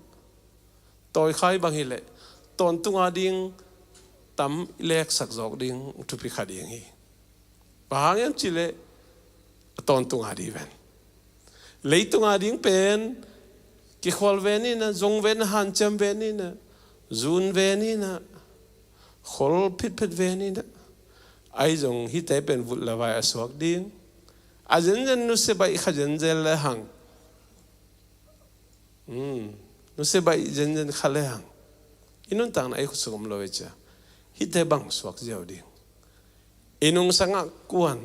tawikhai bang hi leh tawntung a ding tam i leksak zawk ding thupi kha ding hi. Bang hang hiam cih leh a tawntung a ding ven, leitung a ding pen kikhual ven in a, zong ven a, hanciam ven in a, zun ven in a, khol phitphit ven in a, Ahi zong hihte pen vut le vai a suak ding. A zenzen nusia baih kha zenzen le hang. Hmm. Nusia baih zenzen kha le hang. I nuntakna ei khut sung om lo ei cia. Hihte bang suak ziau ding. I nungsangah kuan.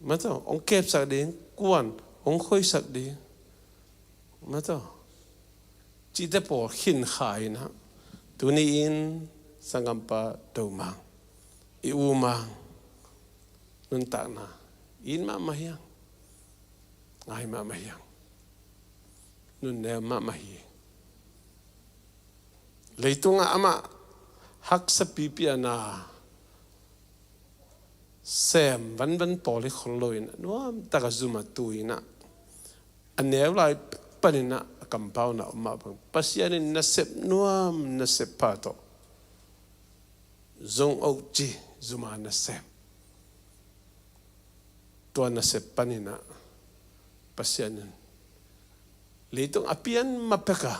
Mataw, hong kepsak ding, kuan, hong khoisak ding. Mataw. Cihte pawl khin kha inah. Tuni in sanggampa Domang. I U Mang. Nuntakna. In mahmah hiang. Ngai mahmah hiang. Nunneu mahmah hi. Leitungah amah haksa pipi a na sem vanvan pawl hi khol loin nuamtak a zum a tu inah a neu lai paninah a kampauna om mah bang Pasian in nasep nuam nasep pha tawh zong ok ci zuma nasem. Tua nasep paninah Pasian in leitung a pian mapeka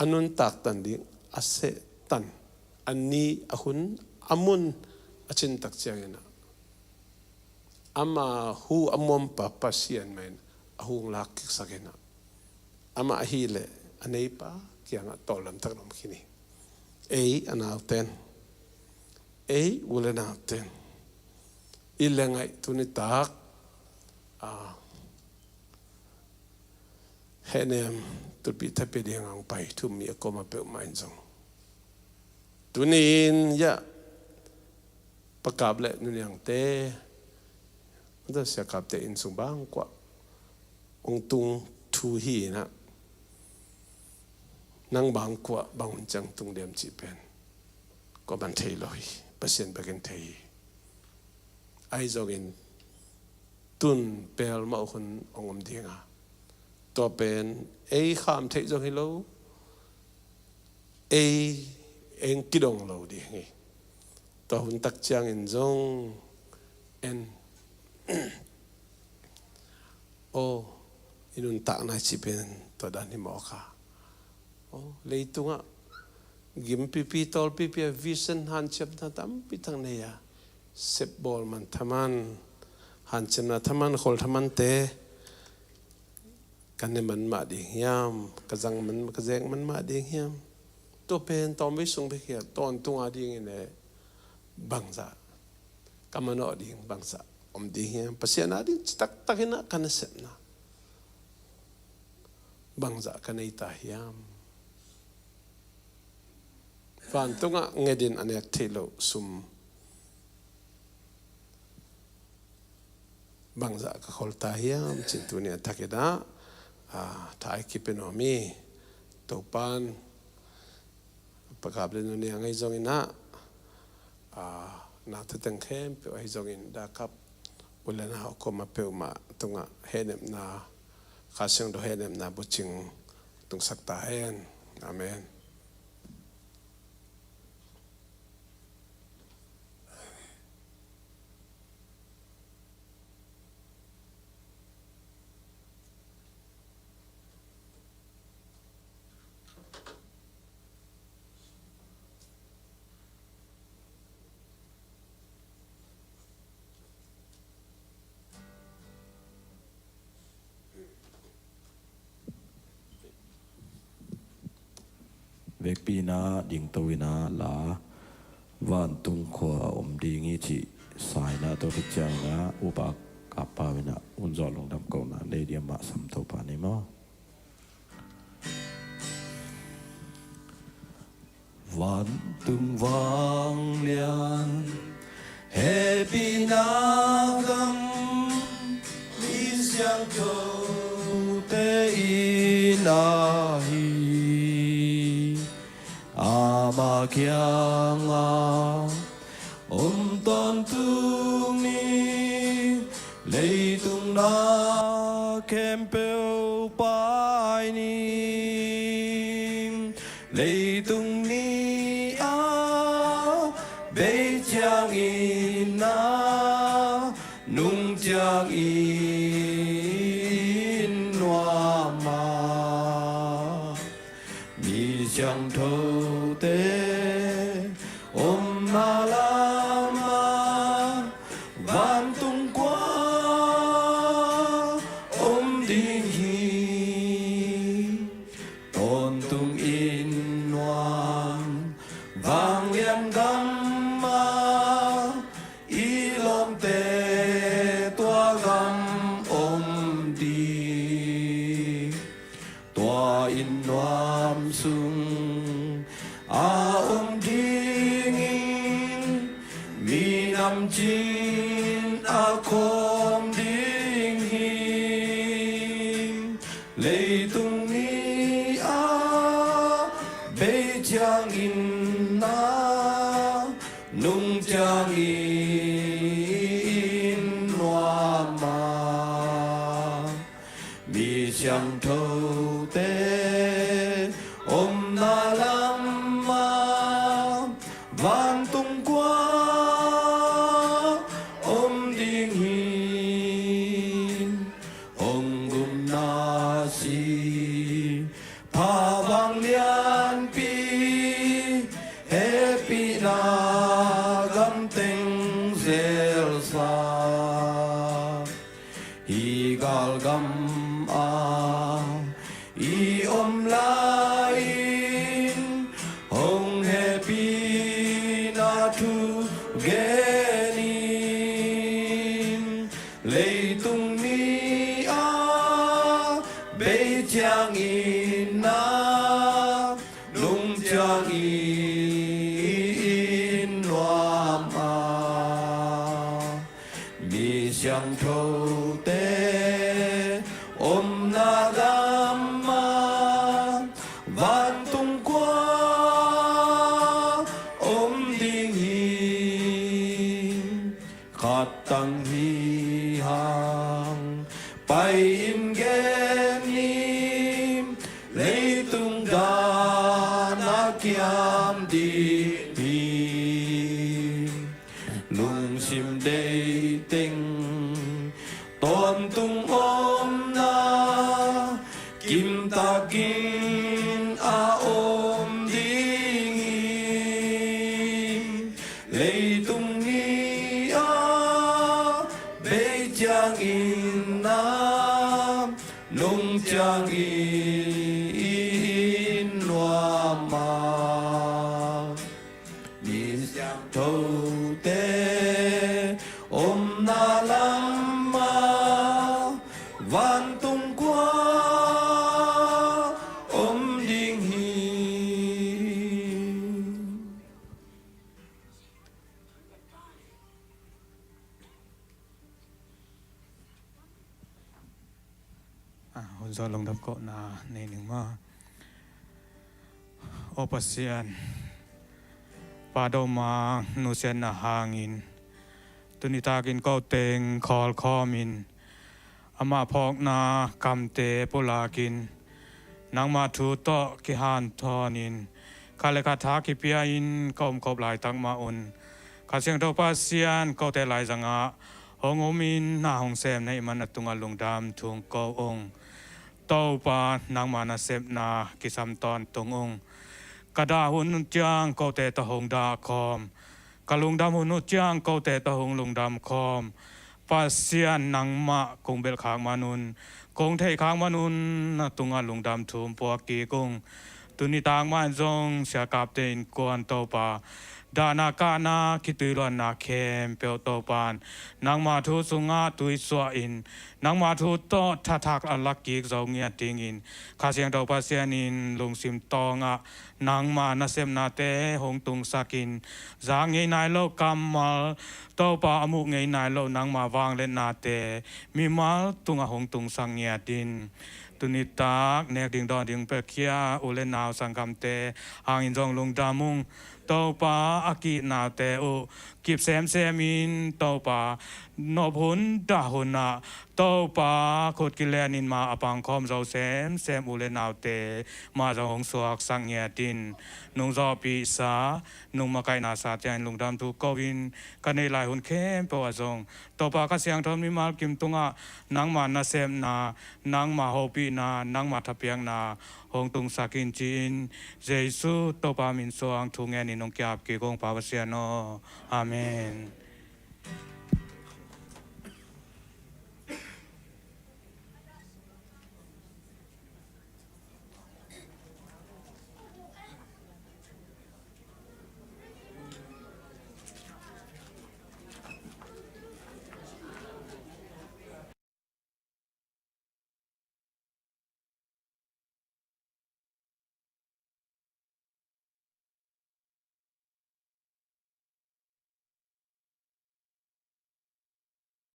a nuntak tan ding a seh tan a ni a hun a mun a cintak cianginah ama hu a muampa Pasian mahin a hung lak kiksakinah amah ahileh a neipa kiangah tawllamtak na om khin hi. Ei a nauten, ei u le nauten, i le ngaih tuni tak a hehnem tulpi thapi ding ang pai thum mi a koma peuhmah in zong tuni in yah pakap le nuniangte mata siakapte inn sung bangkuah hong tung thu hi inah nang bangkuah bang hun ciang tung diam cih pen kua man thei lo hi. Pasian bekin thei hi. Ahi zongin tun pelmawh hun hong om dinga tua pen ei kham theih zong hi lo. Ei eng kidong lo ding hi. Tua hun tak ciangin zong en aw i nuntakna i cih pen tua dan hi mawk a. Aw leitungah gimpipi tawlpipi a vision hanciamna tampi tak nei a sepbawl man thaman hanciamna thaman khol thamante ka ne man mah ding hiam? Ka zang man, ka zek man mah ding hiam? Tua pen tawmvei sung bek hi a tawntung a dingin e bangzah ka manawh ding bangzah om ding hiam? Pasian a ding citaktak inah ka nasepna bangzah ka nei ta hiam? Vantungah ngetin a nek theih loh sum bangzah ka khol ta hiam? Cin tuni a thakinah a, tha i kipia nuam hi. Topan pakap le nuniang ahi zonginah a, na thuteng khempeuh ahi zongin dakap u le nau koma peuhmah tungah hehnepna Kha Siangtho hehnepna bucing tungsak ta hen. Amen. Vekpi inah dingto inah la vantung khua om ding hi cih sa inah tua khit ciang inah upa kapa inah unzawh lungdam kohna nei diam mah sam Topa ni maw? Vantung vanglian hehpihna gam mi siangthote in ahi. Ama kiangah om tawntung ni, leitung na khempeuh pai ning. Leitung ni a bei ciangin a nung ciangin nuam a mi siangthote om a khawm ding hi. Leitung ni a bei ciangin na nung ciangin nuam a, mi siangthote omna lamah vantung kua om ding hi. Hong gumna si pha vang lianpi, hehpihna gam teng zelsa, hih galgam a i om lai-in hong hehpihna thu gen in. Leitung ni a bei ciangin na nung ciangin nuam a, mi siangthote omna lamah vantung kua om ding hi. Khat tang hi hang pai-in gen ni, leitung dan a kiam ding hi. Lungsim deih teng tawntung omna kimtakin a om ding hi. Leitung ni a bei ciangin na nung ciangin nuam a, mi siangthote omna lamah vantung kua om ding hi. Ah, hun zawh lungdam kohna nei ning maw. Aw Pasian, Pa Doma nusiatna hangin tuni takin ko teng khawlkhawmin amah phawkna kamte pulakin nangmah thu tawh kihanthawnin khat le khat tha kipia-in ka omkhop laitak mah un Kha Siangtho Pasian kote laizangah hong omin na hong sem na hih man a tungah lungdam thung ko ung. Topa, nangma nasepna kisam tawntung ung. Ka dah hun uh ciang kote tawh hong dah khawm, ka lungdam hun uh ciang kote tawh hong lungdam khawm. Pasian, nangmah kong belh khak man un, kong theih khak man un na tungah lungdam thu puak kik ung. Tuni tak mah zong siakapte innkuan Topa, dahna kahna kitui luanna khempeuh Topa in nangma thu sungah tuisuah in nangma thu tawh thathak a lak kik zo ngiat dingin Kha Siangtho Pasian in lungsim tawngah nangma nasepnate hong tungsakin, za ngei nai loh kammal, Topa, a muh ngei nai loh nangma vangliatnate mimal tungah hong tungsak ngiat in. Tuni tak nek ding dawn ding piakhia u le nau sanggamte hangin zong lungdam ung. Topa, a kihnaute uh kip semsem in, Topa, nop hun dah hun ah Topa, khut kilenin ma a pangkhawm zo semsem u le naute mah zong hong suaksak ngiat in. Nung zawhpihsa, nung makaihna sa ciangin lungdam thu ko-in ka neih lai hun khempeuh ah zong Topa, Kha Siangtho mimal kim tungah nangma nasepna, nangma hopihna, nangma thapiakna hong tungsak in ci-in Jesu Topa min suang thu ngenin hong ki-ap kik ung, Pa Pasian aw. Amen.